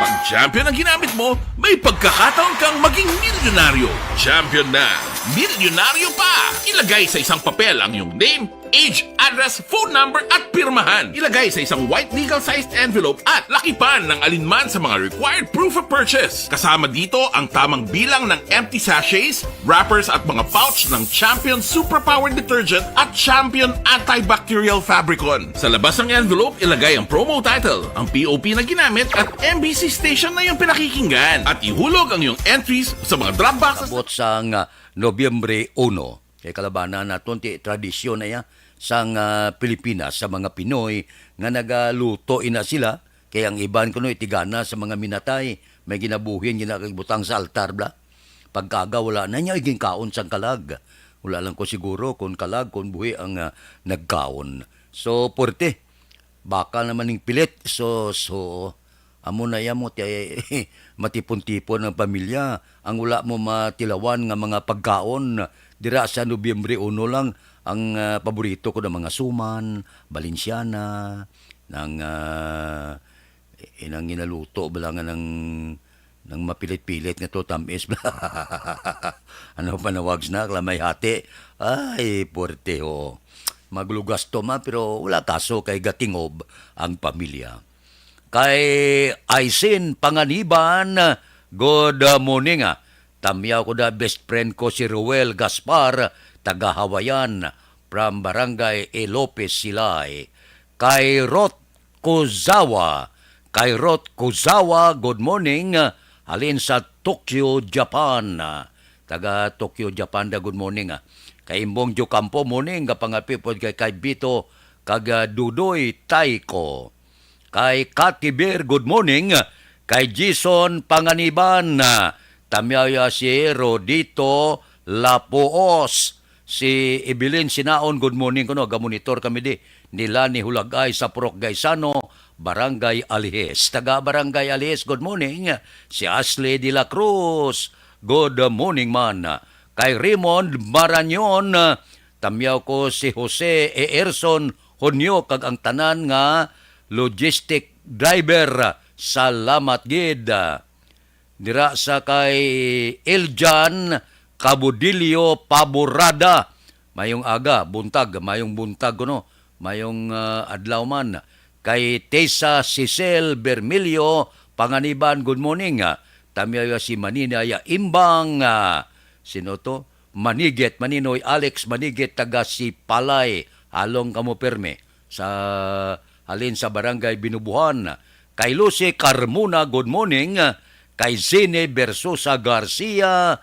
Pag champion ang ginamit mo, may pagkakataon kang maging milyonaryo. Champion na milyonaryo pa! Ilagay sa isang papel ang iyong name, age, address, phone number, at pirmahan. Ilagay sa isang white legal-sized envelope at lakipan ng alinman sa mga required proof of purchase. Kasama dito ang tamang bilang ng empty sachets, wrappers, at mga pouch ng Champion Superpower Detergent at Champion Antibacterial Fabricon. Sa labas ng envelope, ilagay ang promo title, ang P O P na ginamit, at M B C station na iyong pinakikinggan. At ihulog ang iyong entries sa mga drop boxes. Abot sang, ah, Nobyembre uno. Kay kalabanan naton ti tradisyon na iya sang, ah, Pilipinas sa mga Pinoy nga nagaluto ina sila, kay ang iban kuno itigana sa mga minatay, may ginabuhin gina kag butang sa altar bla. Pagkaga wala na niya ginkaon sang kalag. Wala lang ko siguro kung kalag kung buhi ang, ah, nagkaon. So, puwerte. Baka naman ning pilit. So, so, amo na iya mo ti matipon-tipon ang pamilya. Ang wala mo matilawan nga mga pagkaon dira sa Nobyembre uno lang ang, ah, paborito ko ng mga suman, Balenciana, ng, ah, inang ginaluto bala nga ng, ng mapilit-pilit nga to tamis. Ano panawag na kala may hati? Ay, puwerte ho. Maglugasto man, pero wala kaso kay gatingob ang pamilya. Kay Aisin Panganiban, good morning, ah. Tamyaw ko da best friend ko si Roel Gaspar, taga Hawayan, from Barangay E. Lopez, Silay. Kay Rot Kuzawa, kay Rot Kuzawa, good morning, halin sa Tokyo, Japan. Taga Tokyo, Japan da, good morning, ah. Kay Imbong Jocampo, morning, nga pangapipod kay, kay Bito, kag, ah, Dudoy Taiko. Kay Kati Bear, good morning. Kay Jason Panganiban, ah, tamyaw ya si Rodito Lapuos. Si Evelyn Sinaon, good morning kuno. Gamonitor kami di nila ni Hulagay sa Purok Gaisano, Barangay Alijes. Taga Barangay Alijes, good morning. Si Ashley de la Cruz, good morning man. Kay Raymond Marañon, tamyaw ko si Jose Eerson Honyo kag ang tanan nga logistic driver. Salamat gid. Dira sa kay Eljan Cabudillo Paborada. Mayong aga, buntag, mayong buntag kuno. Mayong, ah, adlaw man. Kay Tessa Cecil Bermilio Panganiban, good morning. Ah, tamyaw ya si Manina ya Imbang, ah, sino to? Manigit, Maninoy Alex Manigit, taga Sipalay. Halong kamo pirme sa halin sa Barangay Binubuhan. Kay Lucy Carmona, good morning. Kay Zine Versosa Garcia,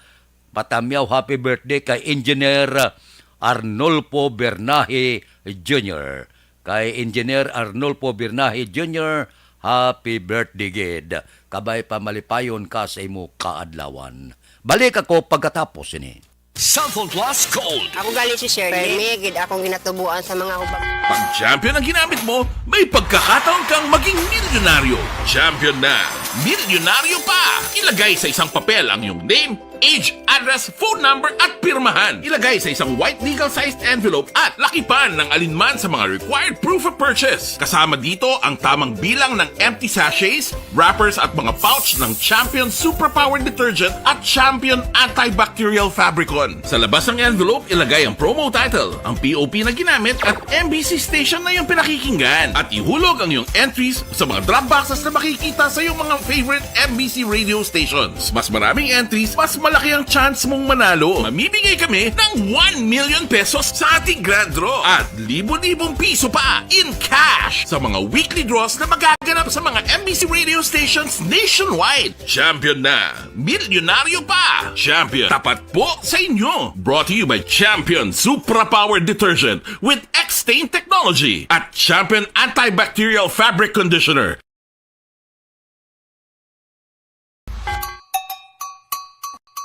patamyaw happy birthday kay Engineer Arnulfo Bernahe Junior. Kay Engineer Arnulfo Bernahe Junior, happy birthday gid. Kabay pa malipayon ka sa imo kaadlawan. Balik ako pagkatapos ini. Cellphone Plus Gold. Ako gali si Shirley. Permi gid akong ginatubuan sa mga hubag. Pag champion ang ginamit mo, may pagkakataon kang maging milyonaryo. Champion na, milyonaryo pa! Ilagay sa isang papel ang iyong name, Age, address, phone number at pirmahan. Ilagay sa isang white legal-sized envelope at lakipan ng alinman sa mga required proof of purchase. Kasama dito ang tamang bilang ng empty sachets, wrappers at mga pouch ng Champion Superpower Detergent at Champion Antibacterial Fabricon. Sa labas ng envelope, ilagay ang promo title, ang P O P na ginamit at M B C station na iyong pinakikinggan. At ihulog ang iyong entries sa mga drop boxes na makikita sa iyong mga favorite M B C radio stations. Mas maraming entries, mas malaki ang chance mong manalo. Mamimigay kami ng one million pesos sa ating grand draw at libo-libong piso pa in cash sa mga weekly draws na magaganap sa mga M B C radio stations nationwide. Champion na! Milyonaryo pa! Champion, tapat po sa inyo! Brought to you by Champion Supra Power Detergent with X-Stain Technology at Champion Antibacterial Fabric Conditioner.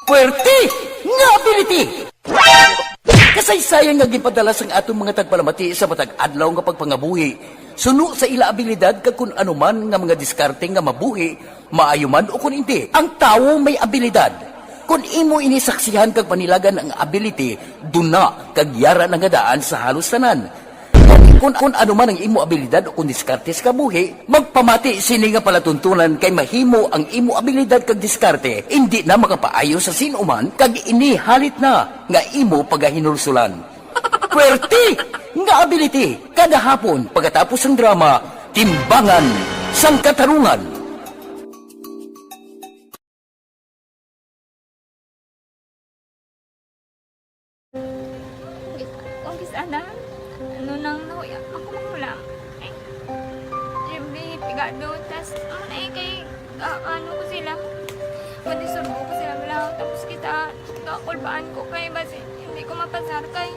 Puwerte nga ability! Kasaysayan nga ginpadala sang aton mga tagpalamati sa matag adlaw nga pagpangabuhi, suno sa ila abilidad kag kun ano man nga mga diskarte nga mabuhi, maayo man o kun indi. Ang tawo may abilidad. Kun imo ini saksihan kag panilagan ang ability, duna kag yara na nga daan sa halos tanan. Kun, kun ano man ang imo abilidad o kun diskarte sa kabuhi, magpamati sini nga palatuntunan kay mahimo ang imo abilidad kag diskarte indi na makapaayo sa sin-o man kag ini halit na nga imo pagahinulsulan. Puwerte nga ability kada hapon pagkatapos sang drama, Timbangan sang Katarungan. Kung kis-a na, ano nang nahuya, ako mahulam. Ay, yung pigado, tas, ano na eh, kay, ah, ano ko sila, madisurbo ko sila, wala, tapos kita, kakulbaan ko kay, basi, hindi ko mapasar kay.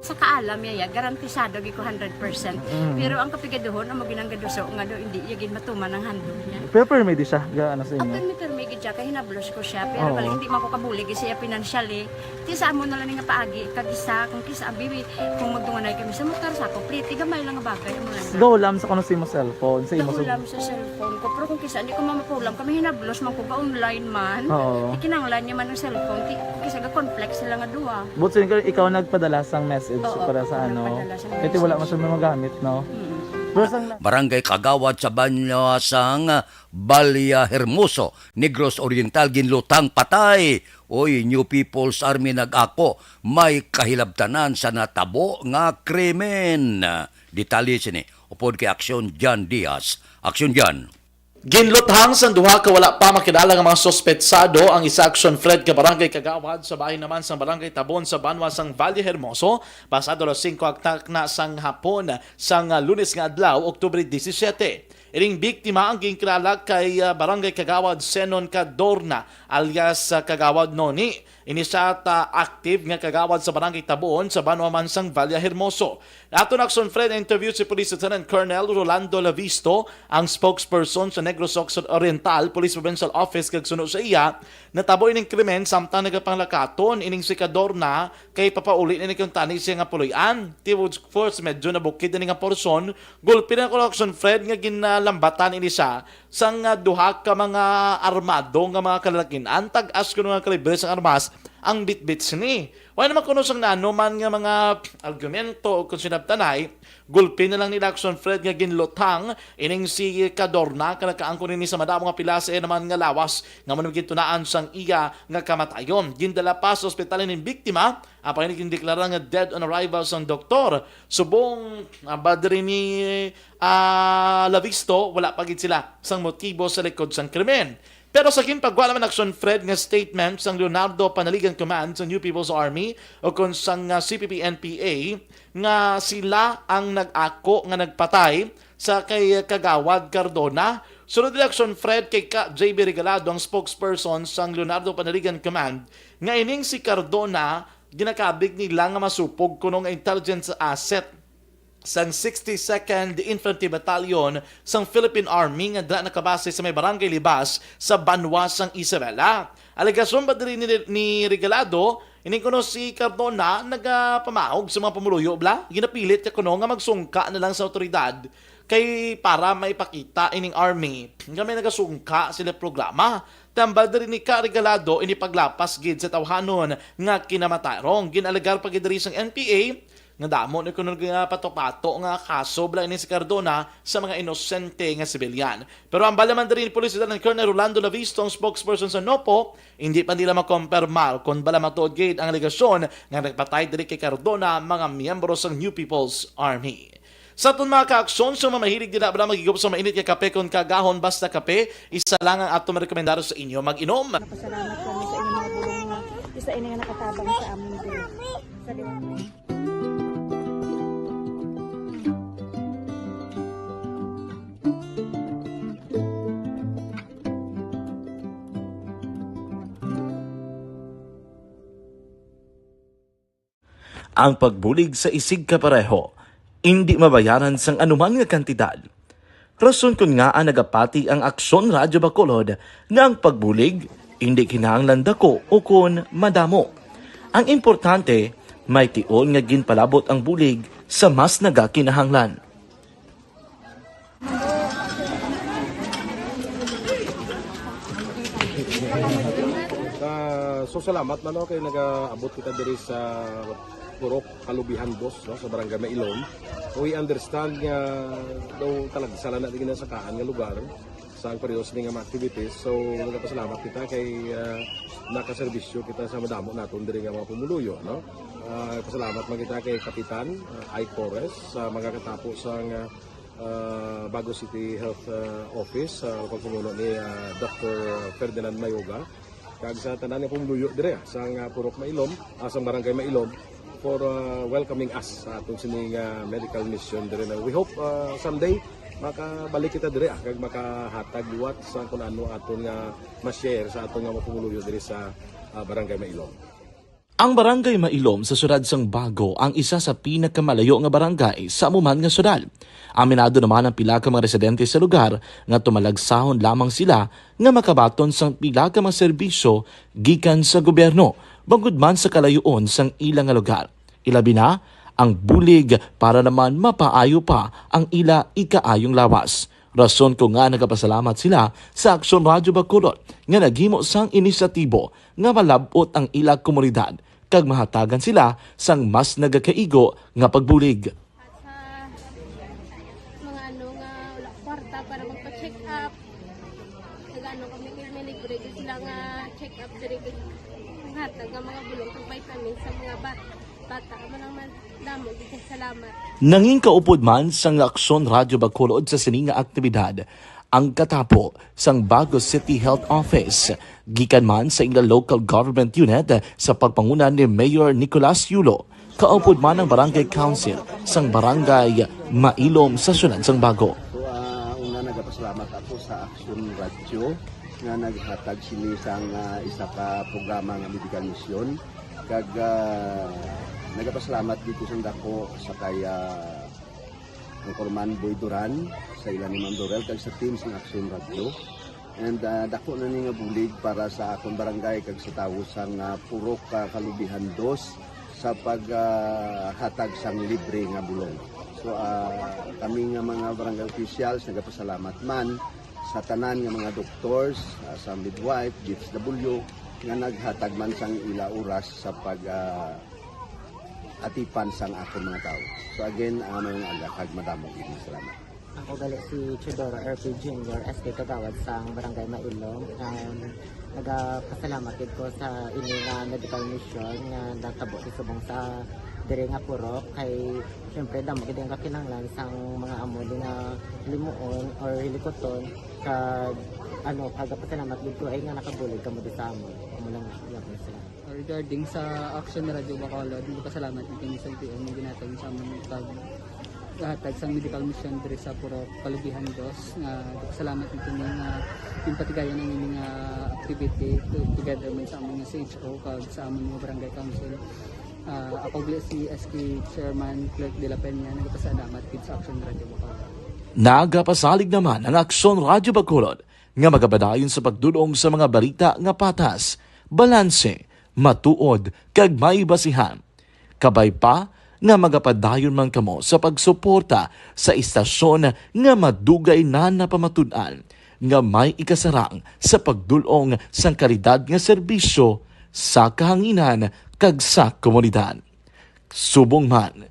Sa kaalam niya, ya, garantisado gid ko hundred percent. Mm. Pero ang kapigaduhon, amo ginang gaduso nga daw hindi iya gid matuman ang handog niya. Pero permi di siya, ga, ano sa inyo? Permi, permi gid siya, kay hinablos ko siya. Pero Oo. Bali, hindi man ko kabulig siya financially. Ti sa amo na lang nga paagi, kag isa, kung kisa, abi, kung magdunganay kami sa motor, sa ako, pliti, gamay lang nga bagay, amo lang. Gahulam sa kuno sa imo cellphone, sa imo Gahulam sa cellphone ko, pero kung kisa, hindi ko mamapulam, kami hinablos man ko, ga-online man. Oo. Ikinanglan niya man ang cellphone, ti, kung kisa, ga-conflict sila nga duha. But so, ikaw, ikaw nagpadala sang message Oo, para sa ako ano? nagpadala sang Kaya ti wala message. man siya magamit, no? Mm. Pero sang Barangay Kagawad sa Banwa sang Valle Hermoso, Negros Oriental, ginlutang patay. Oy, New People's Army nag-ako, may kahilabtanan sa natabo nga krimen. Detalye sini, upod kay Aksyon Jan Diaz. Aksyon Jan. Ginluthang sang duha ka wala pa makilala nga mga suspetsado ang isa Aksyon Fred ka barangay kagawad sa bahin naman sang barangay Tabon sa banwa sang Valle Hermoso, pasado alas singko aktak na sang hapon sang, ah, Lunes nga adlaw, Oktubre disisiete. Ining biktima ang ginkilala kay, ah, Barangay Kagawad Senon Cadorna, alias, ah, Kagawad Noni. Ini siya ta active nga kagawad sa Barangay Tabuon sa banwa man sang Valle Hermoso. Aton Aksyon Fred interview si Police Lieutenant Colonel Rolando Lavisto, ang spokesperson sa Negros Occidental Police Provincial Office, kag suno sa iya, natabo ining krimen samtang nagapanglakaton ining si Cadorna kay papauli na ni kuntani siya nga puloy-an. Tiwod force, medyo nabukid na ni nga porson, gulpi na kuno Aksyon Fred nga gina- lambatan ini siya sang, ah, duha ka mga armado nga mga kalalakin-an, tag-as kuno nga kalibre sang armas ang bitbit sini. Wala naman kuno sang naanuman nga mga argumento o kung sinabtanay, gulpi na lang nila, Action Fred, nga ginlutang ining si Cardona, kag nakaangkon ini sa madamo nga pila sa iya naman nga lawas nga amo na gintunaan sang iya nga kamatayon. Gindala pa sa ospital ining biktima, apang ini gindeklara nga dead on arrival sang doktor. Subong, ah, ba diri ni, ah, Lavisto, wala pa gid sila sang motibo sa likod sang krimen. Pero sa ginpagwa naman, Action Fred, nga statement sang Leonardo Panaligan Command sang New People's Army o kon sang, ah, C P P N P A nga sila ang nag-ako nga nagpatay sa kay Kagawad Cardona. Sunod ni Action Fred, kay ka J B Regalado ang spokesperson sang Leonardo Panaligan Command nga ining si Cardona ginakabig nila nga masupog kuno nga intelligence asset sang sixty-second Infantry Battalion sang Philippine Army nga dira nakabase sa may Barangay Libas sa banwa sang Isabela. Alegasyon pa diri ni, ni Regalado, ining kuno si Cardona nagapamahog sa mga pumuluyo bala, ginapilit niya kuno nga magsungka na lang sa awtoridad kay para maipakita ining army nga may nagasungka sila programa. Tambal diri ni Ka Regalado, ini paglapas gid sa tawhanon nga kinamatarong. Ginalegar pa gid diri sang N P A nga damo ni kuno nga pato-pato nga kaso bala ini si Cardona sa mga inosente nga sibilyan. Pero ang bala man diri ni Police Lieutenant Colonel Rolando Lavisto, ang spokesperson sa NOPO, hindi pa nila makompirmar kon bala matuod gid ang alegasyon nga nagpatay diri kay Cardona mga miyembro sang New People's Army. Sa aton mga kaaksyon, sa mga mahilig dira bala maghigop sa mainit nga kape kon kaagahon, basta kape, isa lang ang aton marekomendar sa inyo mag-inom. Napasalamat kami sa inyong mga bulong nga isa ini nga nakatabang sa amon diri. Salamat. Ang pagbulig sa isigkapareho indi mabayaran sang anuman nga kantidad. Rason kon ngaa nagapati ang Aksyon Radyo Bacolod nga ang pagbulig indi kinahanglan dako ukon madamo. Ang importante, may tion nga ginpalabot ang bulig sa mas nagakinahanglan. Ah, so, salamat man, no, kay nagaabot kita diri sa Purok Kalubihan Dos, no, sa Barangay Mailom. We understand nga daw talagsa lang na di ginasakaan nga lugar sa ang pareho sini nga mga activities. So, nagapasalamat kita kay, ah, nakaserbisyo kita sa madamo naton diri nga mga pumuluyo, no? Ah, pasalamat man kita kay Kapitan, ah, Ike Torres, sa mga katapo sa nga, ah, Bago City Health, ah, Office, sa pagpamuno ni, ah, Doctor Ferdinand Mayoga, kag sa tanan nga pumuluyo dire, ah, sa nga Purok Mailom, ah, sa Barangay Mailom, for, ah, welcoming us sa aton sini nga medical mission dire na we hope, ah, someday makabalik kita dire, ah, kag makahatag liwat sa kung ano aton nga ma-share sa aton nga mga pumuluyo diri sa, ah, Barangay Mailom. Ang Barangay Mailom sa siyudad sang Bago ang isa sa pinakamalayo nga barangay sa amo man nga siyudad. Aminado naman ang pila ka mga residente sa lugar nga tumalagsahon lamang sila nga makabaton sang pila ka mga serbisyo gikan sa gobyerno, bangod man sa kalayoon sang ila nga lugar. Ilabi na ang bulig para naman mapaayo pa ang ila ikaayong lawas. Rason kon ngaa nagapasalamat sila sa Aksyon Radyo Bacolod nga naghimo sang inisyatibo nga malab-ot ang ila komunidad kag mahatagan sila sang mas nagakaigo nga pagbulig. Sa mga ano nga wala kwarta para magpa-check up, nag-ano kami, kay may libre gid sila nga check up diri, gid ang hatag nga mga bulong kag vitamins sa mga ba-, bata. Amo lang man, damo gid kay salamat. Nangin kaupod man sang Aksyon Radyo Bacolod sa sini nga aktibidad ang katapo sang Bago City Health Office, gikan man sa ila local government unit sa pagpanguna ni Mayor Nicolas Yulo, kaupod man ang Barangay Council sang Barangay Mailom sa siyudad sang Bago. So, ah, una, nagapasalamat ako sa Aksyon Radyo nga naghatag sini sang, ah, isa ka programa nga medical mission. Kag, ah, nagapasalamat gid ko sang dako sa kay, ah, Anchorman Boy Duran, sa ila ni Ma'am Dorel, kag sa team sang Aksyon Radyo. And, ah, dako na ni nga bulig para sa akon barangay kag sa tawo sang, ah, Purok, ah, Kalubihan Dos sa pag, ah, hatag sang libre nga bulong. Ah, kami nga mga barangay officials nagapasalamat man sa tanan nga mga doctors, ah, sa midwife, D S W, nga naghatag man sang ila oras sa pag, ah, atipan sang akon mga tawo. So again, ah, mayong aga kag madamo gid nga salamat. Ako gali si Teodoro R P Junior, S K Kagawad sang Barangay Mailong. Um, nagapasalamat gid ko sa ini nga medical mission nga natabo sa subong sa diri nga purok. Kay, siyempre, damo gid ang kakinahanglan sang mga amo ni nga limuon or hilikuton. Kag, ano, nagapasalamat gid ko ay nga nakabulig kamo di sa amon. Amo lang, yun, sir. Regarding sa Action Radio Bacolod, nagpasalamat kami sa L T O nga ginhatag sa amon pag hatag sang medical mission diri sa Purok Kalubihan Dos. Nga nagpasalamat kami nga ginpatigayon ang ining, ah, activity to-, together man sa amon nga C H O kag sa amon nga barangay council. Ah, ako gali si S K Chairman Clerk de la Peña, nagpasalamat gid sa Action Radio Bacolod. Nagapasalig naman ang Aksyon Radyo Bacolod nga magapadayon sa pagdul-ong sa mga balita nga patas, balanse, matuod, kag may basihan. Kabay pa nga magapadayon man kamo sa pagsuporta sa istasyon nga madugay na napamatud-an nga may ikasarang sa pagdul-ong sang kalidad nga serbisyo sa kahanginan kag sa komunidad. Subong man,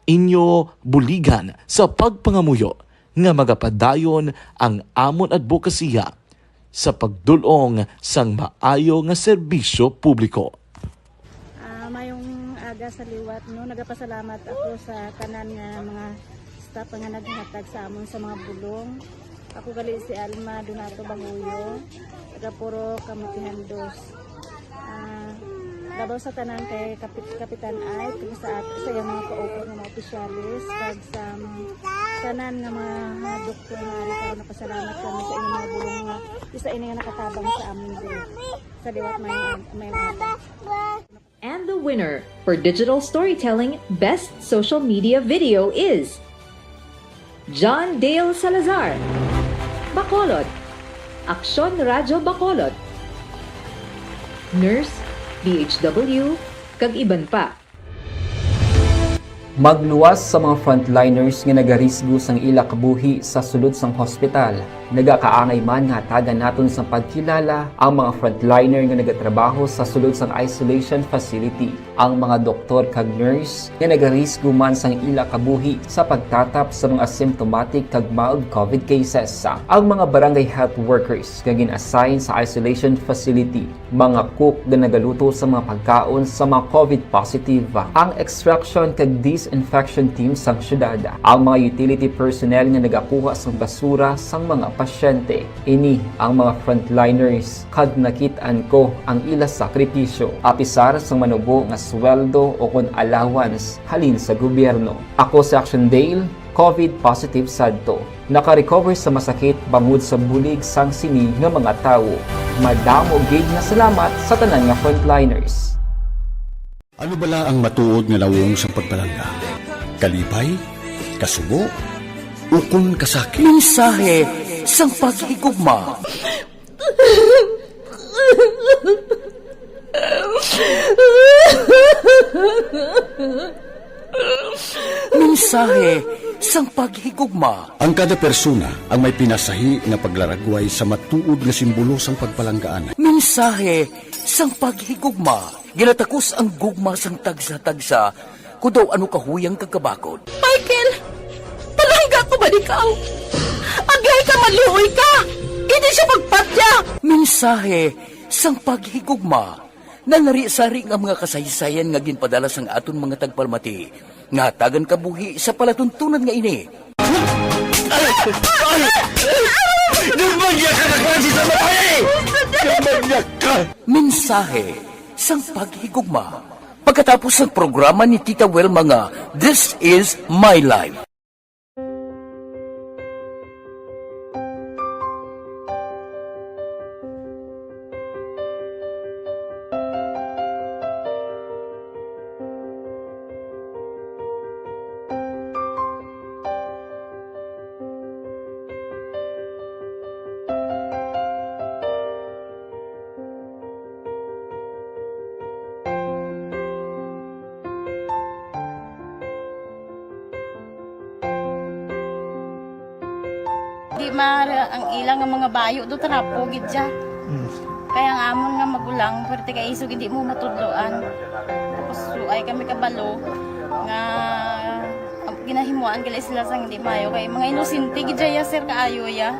inyo buligan sa pagpangamuyo nga magapadayon ang amon adbokasiya sa pagdul-ong sang maayo nga serbisyo publiko. Ah, mayong aga sa liwat, no? Nagapasalamat ako sa tanan nga mga staff nga naghatag sa amon sa mga bulong. Ako gali si Alma Donato Bahuyo, taga Purok Kamutihan Dos. Ah, labaw sa tanan kay Kapit-, Kapitan Ike, kag sa at-, sa iyang mga kaupod nga mga opisyales, kag sa tanan nga mga, mga doktor nga ari karon, napasalamat kami sa inyong mga bulong nga isa ini nga nakatabang sa amin diri. Sa liwat, may, may mga And the winner for digital storytelling best social media video is John Dale Salazar, Bacolod, Aksyon Radyo Bacolod, Nurse, D H W, kag iban pa. Magluwas sa mga frontliners nga nagarisgo sang ila kabuhi sa sulod sang hospital. Nagakaangay man nga hatagan naton sang pagkilala ang mga frontliner nga nagatrabaho sa sulod sang isolation facility, ang mga doktor kag nurse nga nagarisgo man sang ila kabuhi sa pagtatap sa mga symptomatic kag mild covid cases, ang mga barangay health workers nga gin-assign sa isolation facility, mga cook nga nagaluto sa mga pagkaon sa mga covid positive, ang extraction kag disinfection team sang syudad, ang mga utility personnel nga nagakuha sang basura sang mga pasyente. Ini ang mga frontliners, kag nakit-an ko ang ila sakripisyo. Apisar sang manubo nga sweldo o kon allowance halin sa gobyerno. Ako si Action Dale, covid positive sadto. Naka-recover sa masakit bangod sa bulig sang sini nga mga tawo. Madamo gid nga salamat sa tanan nga frontliners. Ano bala ang matuod nga nawong sang pagpalangga? Kalipay? Kasubo? Ukon kasakit? Mensahe sang paghigugma. Mensahe sang paghigugma. Ang kada persona ang may pinasahi nga paglaragway sa matuod nga simbolo sang pagpalanggaan. Mensahe sang paghigugma. Ginatakos ang gugma sang tagsa-tagsa, kon daw ano kahuyang kag kabakod. Michael, palangga ko ba ikaw? Agay ka, maluoy ka! Hindi siya magpatya! Mensahe sang paghigugma. Nanari-sari nga mga kasaysayan nga ginpadala sang aton mga tagpalamati nga hatagan kabuhi sa palatuntunan nga ini. Ay! Ay! Ay! Nagmanya ka na klase sa babae! Nagmanya ka! Mensahe sang paghigugma. Pagkatapos sang programa ni Tita Wilma nga This Is My Life. Di mar ang ila nga mga bayo do trapo gid siya. Mm. Kaya ang amon nga magulang, pwerte kay isog hindi mo matudloan. Tapos suay kami kabalo nga ginahimuan gali sila sang hindi maayo kay mga inosente gid siya, sir, kaayo ya.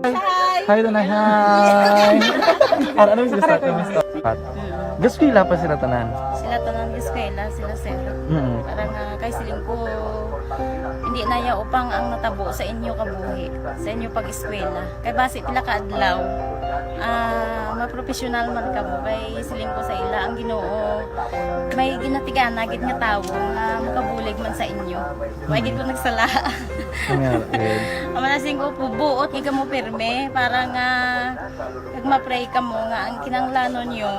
Hi. Hi, Tanay. Hi. Ano, ano yung gusto? Kamusta? Gaskwela pa sila tanan? Sila tanan, gaskwela, sila, sir. Mm. Parang, ah, kay siling ko, hindi na ya upang ang natabo sa inyo kabuhi, sa inyo pag-eskwela. Kay basi pila ka adlaw, ah, mapropesyonal man kamo. Kay siling ko sa ila, ang Ginoo may ginatigana gid nga tawo nga makabulig man sa inyo. Wa gid ko nagsala. Nga, eh. Amo na sing ko, buot nga kamo pirme para nga kag ma-pray kamo nga ang kinahanglanon nyo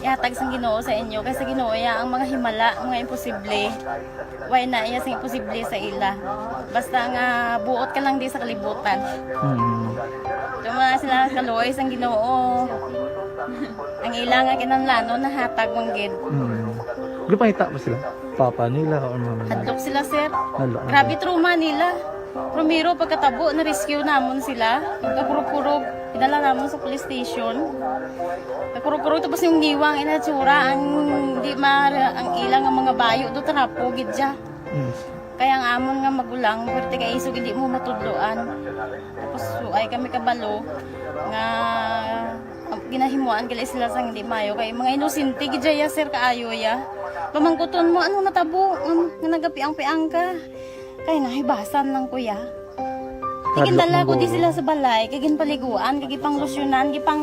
ihatag sang Ginoo sa inyo, kay sa Ginoo ya ang mga himala, mga imposible. Way na iya sing imposible sa ila. Basta nga buot ka lang di sa kalibutan. Mm. Tuma sila kaluoy sang Ginoo. Ang ila nga kinahanglanon nahatag man gid. Mm. Gipangita ba sila? Papa nila or mama nila? Hadlok sila, sir. Hadlok. Grabe trauma nila. Primero, pagkatabo, na-rescue namon sila. Pagkakurog-kurog, dinala namon sa police station. Pagkakurog-kurog, tapos yung ngiwang inatsura, ang di ma-, ang ila nga mga bayo do trapo gid siya. Mm. Kaya ang amon nga magulang, pwerte kay isog hindi mo matudloan. Tapos suay kami kabalo nga ginahimuan gali sila sang hindi maayo kay mga inosente gid ya, sir, kaayo ya. Pamangkuton mo, ano natabo? Um, nga nagapiang-piang ka. Kay nahibasan lang, kuya. Hadlok. Ginadala ko di sila sa balay, kay ginpaliguan, kay gipanglusyonan, gipang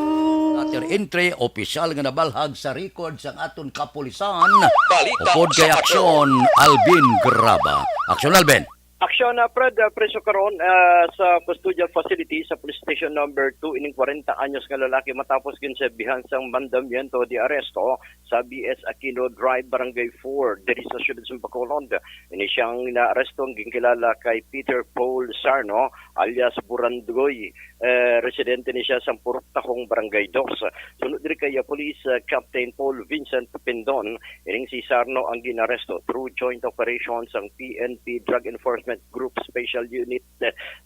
Letter entry, opisyal nga nabalhag sa record sang aton kapulisan. Balita Upod kay sa Aksyon, Alvin Graba. Aksyon, Alvin. Aksyon, ah, Fred, ah, preso karon, ah, sa custodial facility sa Police Station Number Two ining kwarenta anyos nga lalaki matapos ginserbihan sang mandamiento de arresto sa B S Aquino Drive, Barangay Four, diri sa siyudad sa Bacolod. Ini siyang naaresto ang ginkilala kay Peter Paul Sarno, alias Burandoy. Eh, residente ni siya sa Purok Tahong, Barangay Dos. Sunod diri kay, ah, Police, ah, Captain Paul Vincent Pindon, ining si Sarno ang ginaresto through joint operation sang P N P Drug Enforcement Group Special Unit.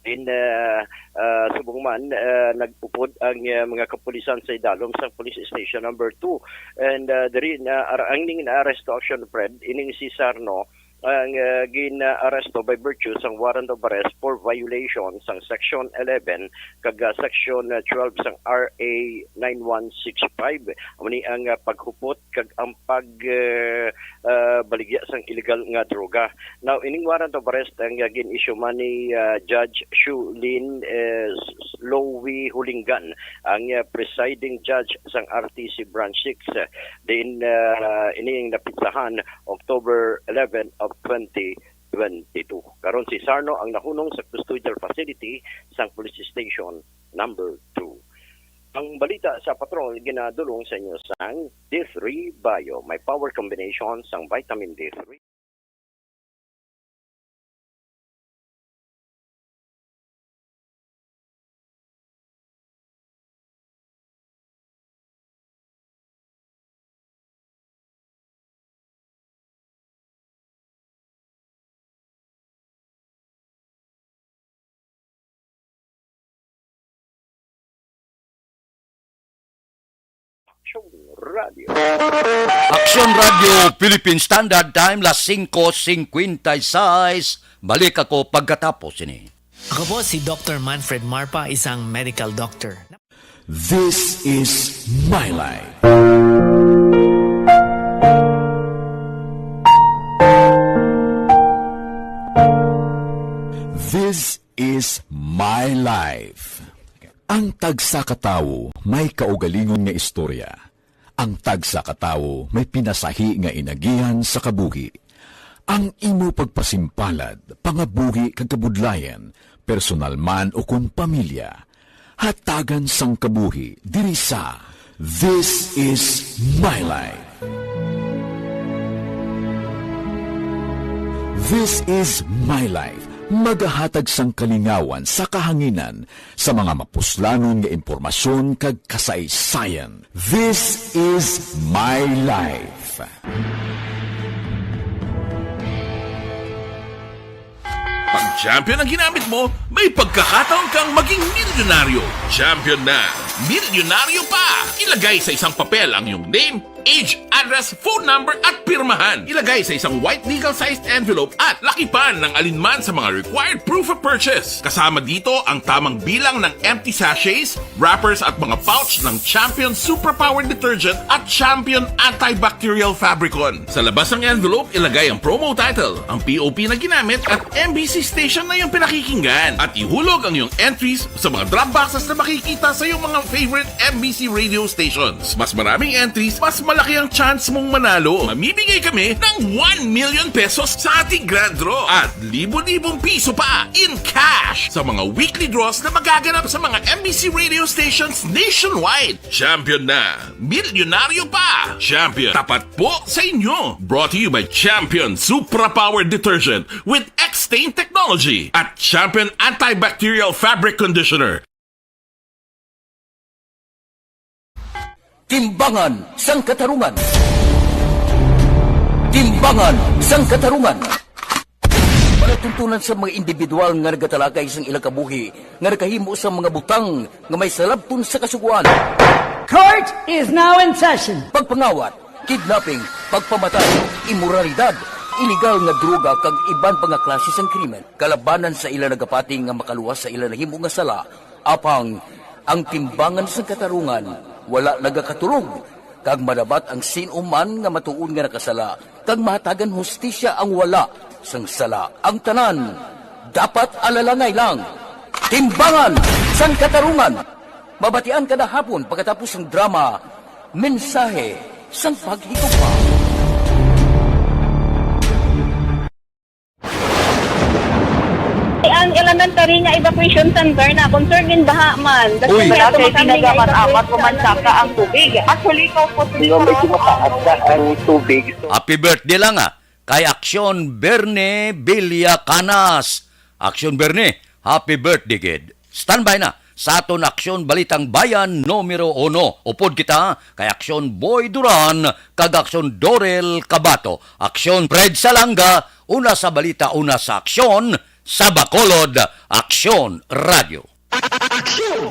Din, ah, ah, subong man, ah, nag-upod ang, ah, mga kapulisan sa idalom sang Police Station Number Two. And, ah, diri na, ar-, ang ning naaresto, Aksyon, Fred, ining si Sarno, ang, ah, gin-aresto by virtue sang warrant of arrest for violation sang Section eleven kag, ah, Section, ah, twelve sang R A nine one six five. Amo ni ang, ah, paghupot kag ang pag, ah, ah, baligya sang illegal nga droga. Now, ining warrant of arrest ang, ah, gin-issue man ni, ah, Judge Shulin, eh, S-, Lowy Hulingan, ang, ah, presiding judge sang R T C Branch Six. Din, ah, ining napitsahan October eleven of twenty twenty-two. Karon si Sarno ang nahunong sa custodial facility sang Police Station Number Two. Ang balita sa patrol ginadulong sa inyo sang D three Bio. May power combination sang vitamin D three. Aksyon Radio. Aksyon Radio, Philippine Standard Time, las singko singkwenta y seis. Balik ako pagkatapos ini. Ako po si Doktor Manfred Marpa, isang medical doctor. This is my life. This is my life. Ang tagsa ka tawo may kaugalingon nga istorya. Ang tagsa ka tawo may pinasahi nga inagihan sa kabuhi. Ang imo pagpasimpalad, pangabuhi kag kabudlayan, personal man o kon pamilya, hatagan sang kabuhi diri sa This is My Life. This is My Life, magahatag sang kalingawan sa kahanginan sa mga mapuslanon nga impormasyon kag kasaysayan. This is My Life. Pag champion ang ginamit mo, may pagkakataon kang maging milyonaryo. Champion na, milyonaryo pa! Ilagay sa isang papel ang iyong name, age, address, phone number, at pirmahan. Ilagay sa isang white legal-sized envelope at lakipan ng alinman sa mga required proof of purchase. Kasama dito ang tamang bilang ng empty sachets, wrappers, at mga pouch ng Champion Suprapower Detergent at Champion Antibacterial Fabricon. Sa labas ng envelope, ilagay ang promo title, ang P O P na ginamit, at M B C station na iyong pinakikinggan. At ihulog ang iyong entries sa mga drop boxes na makikita sa iyong mga favorite M B C radio stations. Mas maraming entries, mas malaki ang chance mong manalo. Mamimigay kami ng one million pesos sa ating grand draw at libo-libong piso pa in cash sa mga weekly draws na magaganap sa mga M B C radio stations nationwide. Champion na! Milyonaryo pa! Champion, tapat po sa inyo! Brought to you by Champion Supra Power Detergent with X-Stain Technology at Champion Antibacterial Fabric Conditioner. Timbangan sang Katarungan. Timbangan sang Katarungan. Palatuntunan sa mga individual nga nagatalakay sang ilang kabuhi nga nakahimo sa mga butang nga may salabton sa Kasugoan. Court is now in session. Pagpangawat, kidnapping, pagpamatay, imoralidad, iligal nga droga kag iban pa nga klase sang krimen. Kalabanan sa ila nagapati nga makaluwas sa ila nahimo nga sala, apang ang timbangan sang katarungan wala nagakaturog, kag madabat ang sin-o man nga matuod nga nakasala, kag mahatagan hustisya ang wala sang sala. Ang tanan dapat alalangay lang. Timbangan sang Katarungan. Mabatian kada hapon pagkatapos sang drama, Mensahe sang Paghigugma. Ang elementary nga evacuation center na concern in baha man. Uy. Wala kay pinagamat-amat, pumansaka ang tubig. Actually, ikaw po, medyo mataas na ang tubig. Happy birthday lang, ah, kay Aksyon Bernie Villacanas. Aksyon Bernie, happy birthday, kid. Standby na sa aton Aksyon Balitang Bayan numero uno. Upod kita kay Aksyon Boy Duran kag Aksyon Dorel Cabato, Aksyon Fred Salanga, una sa balita, una sa aksyon, sa Bacolod, Aksyon Radio. Aksyon!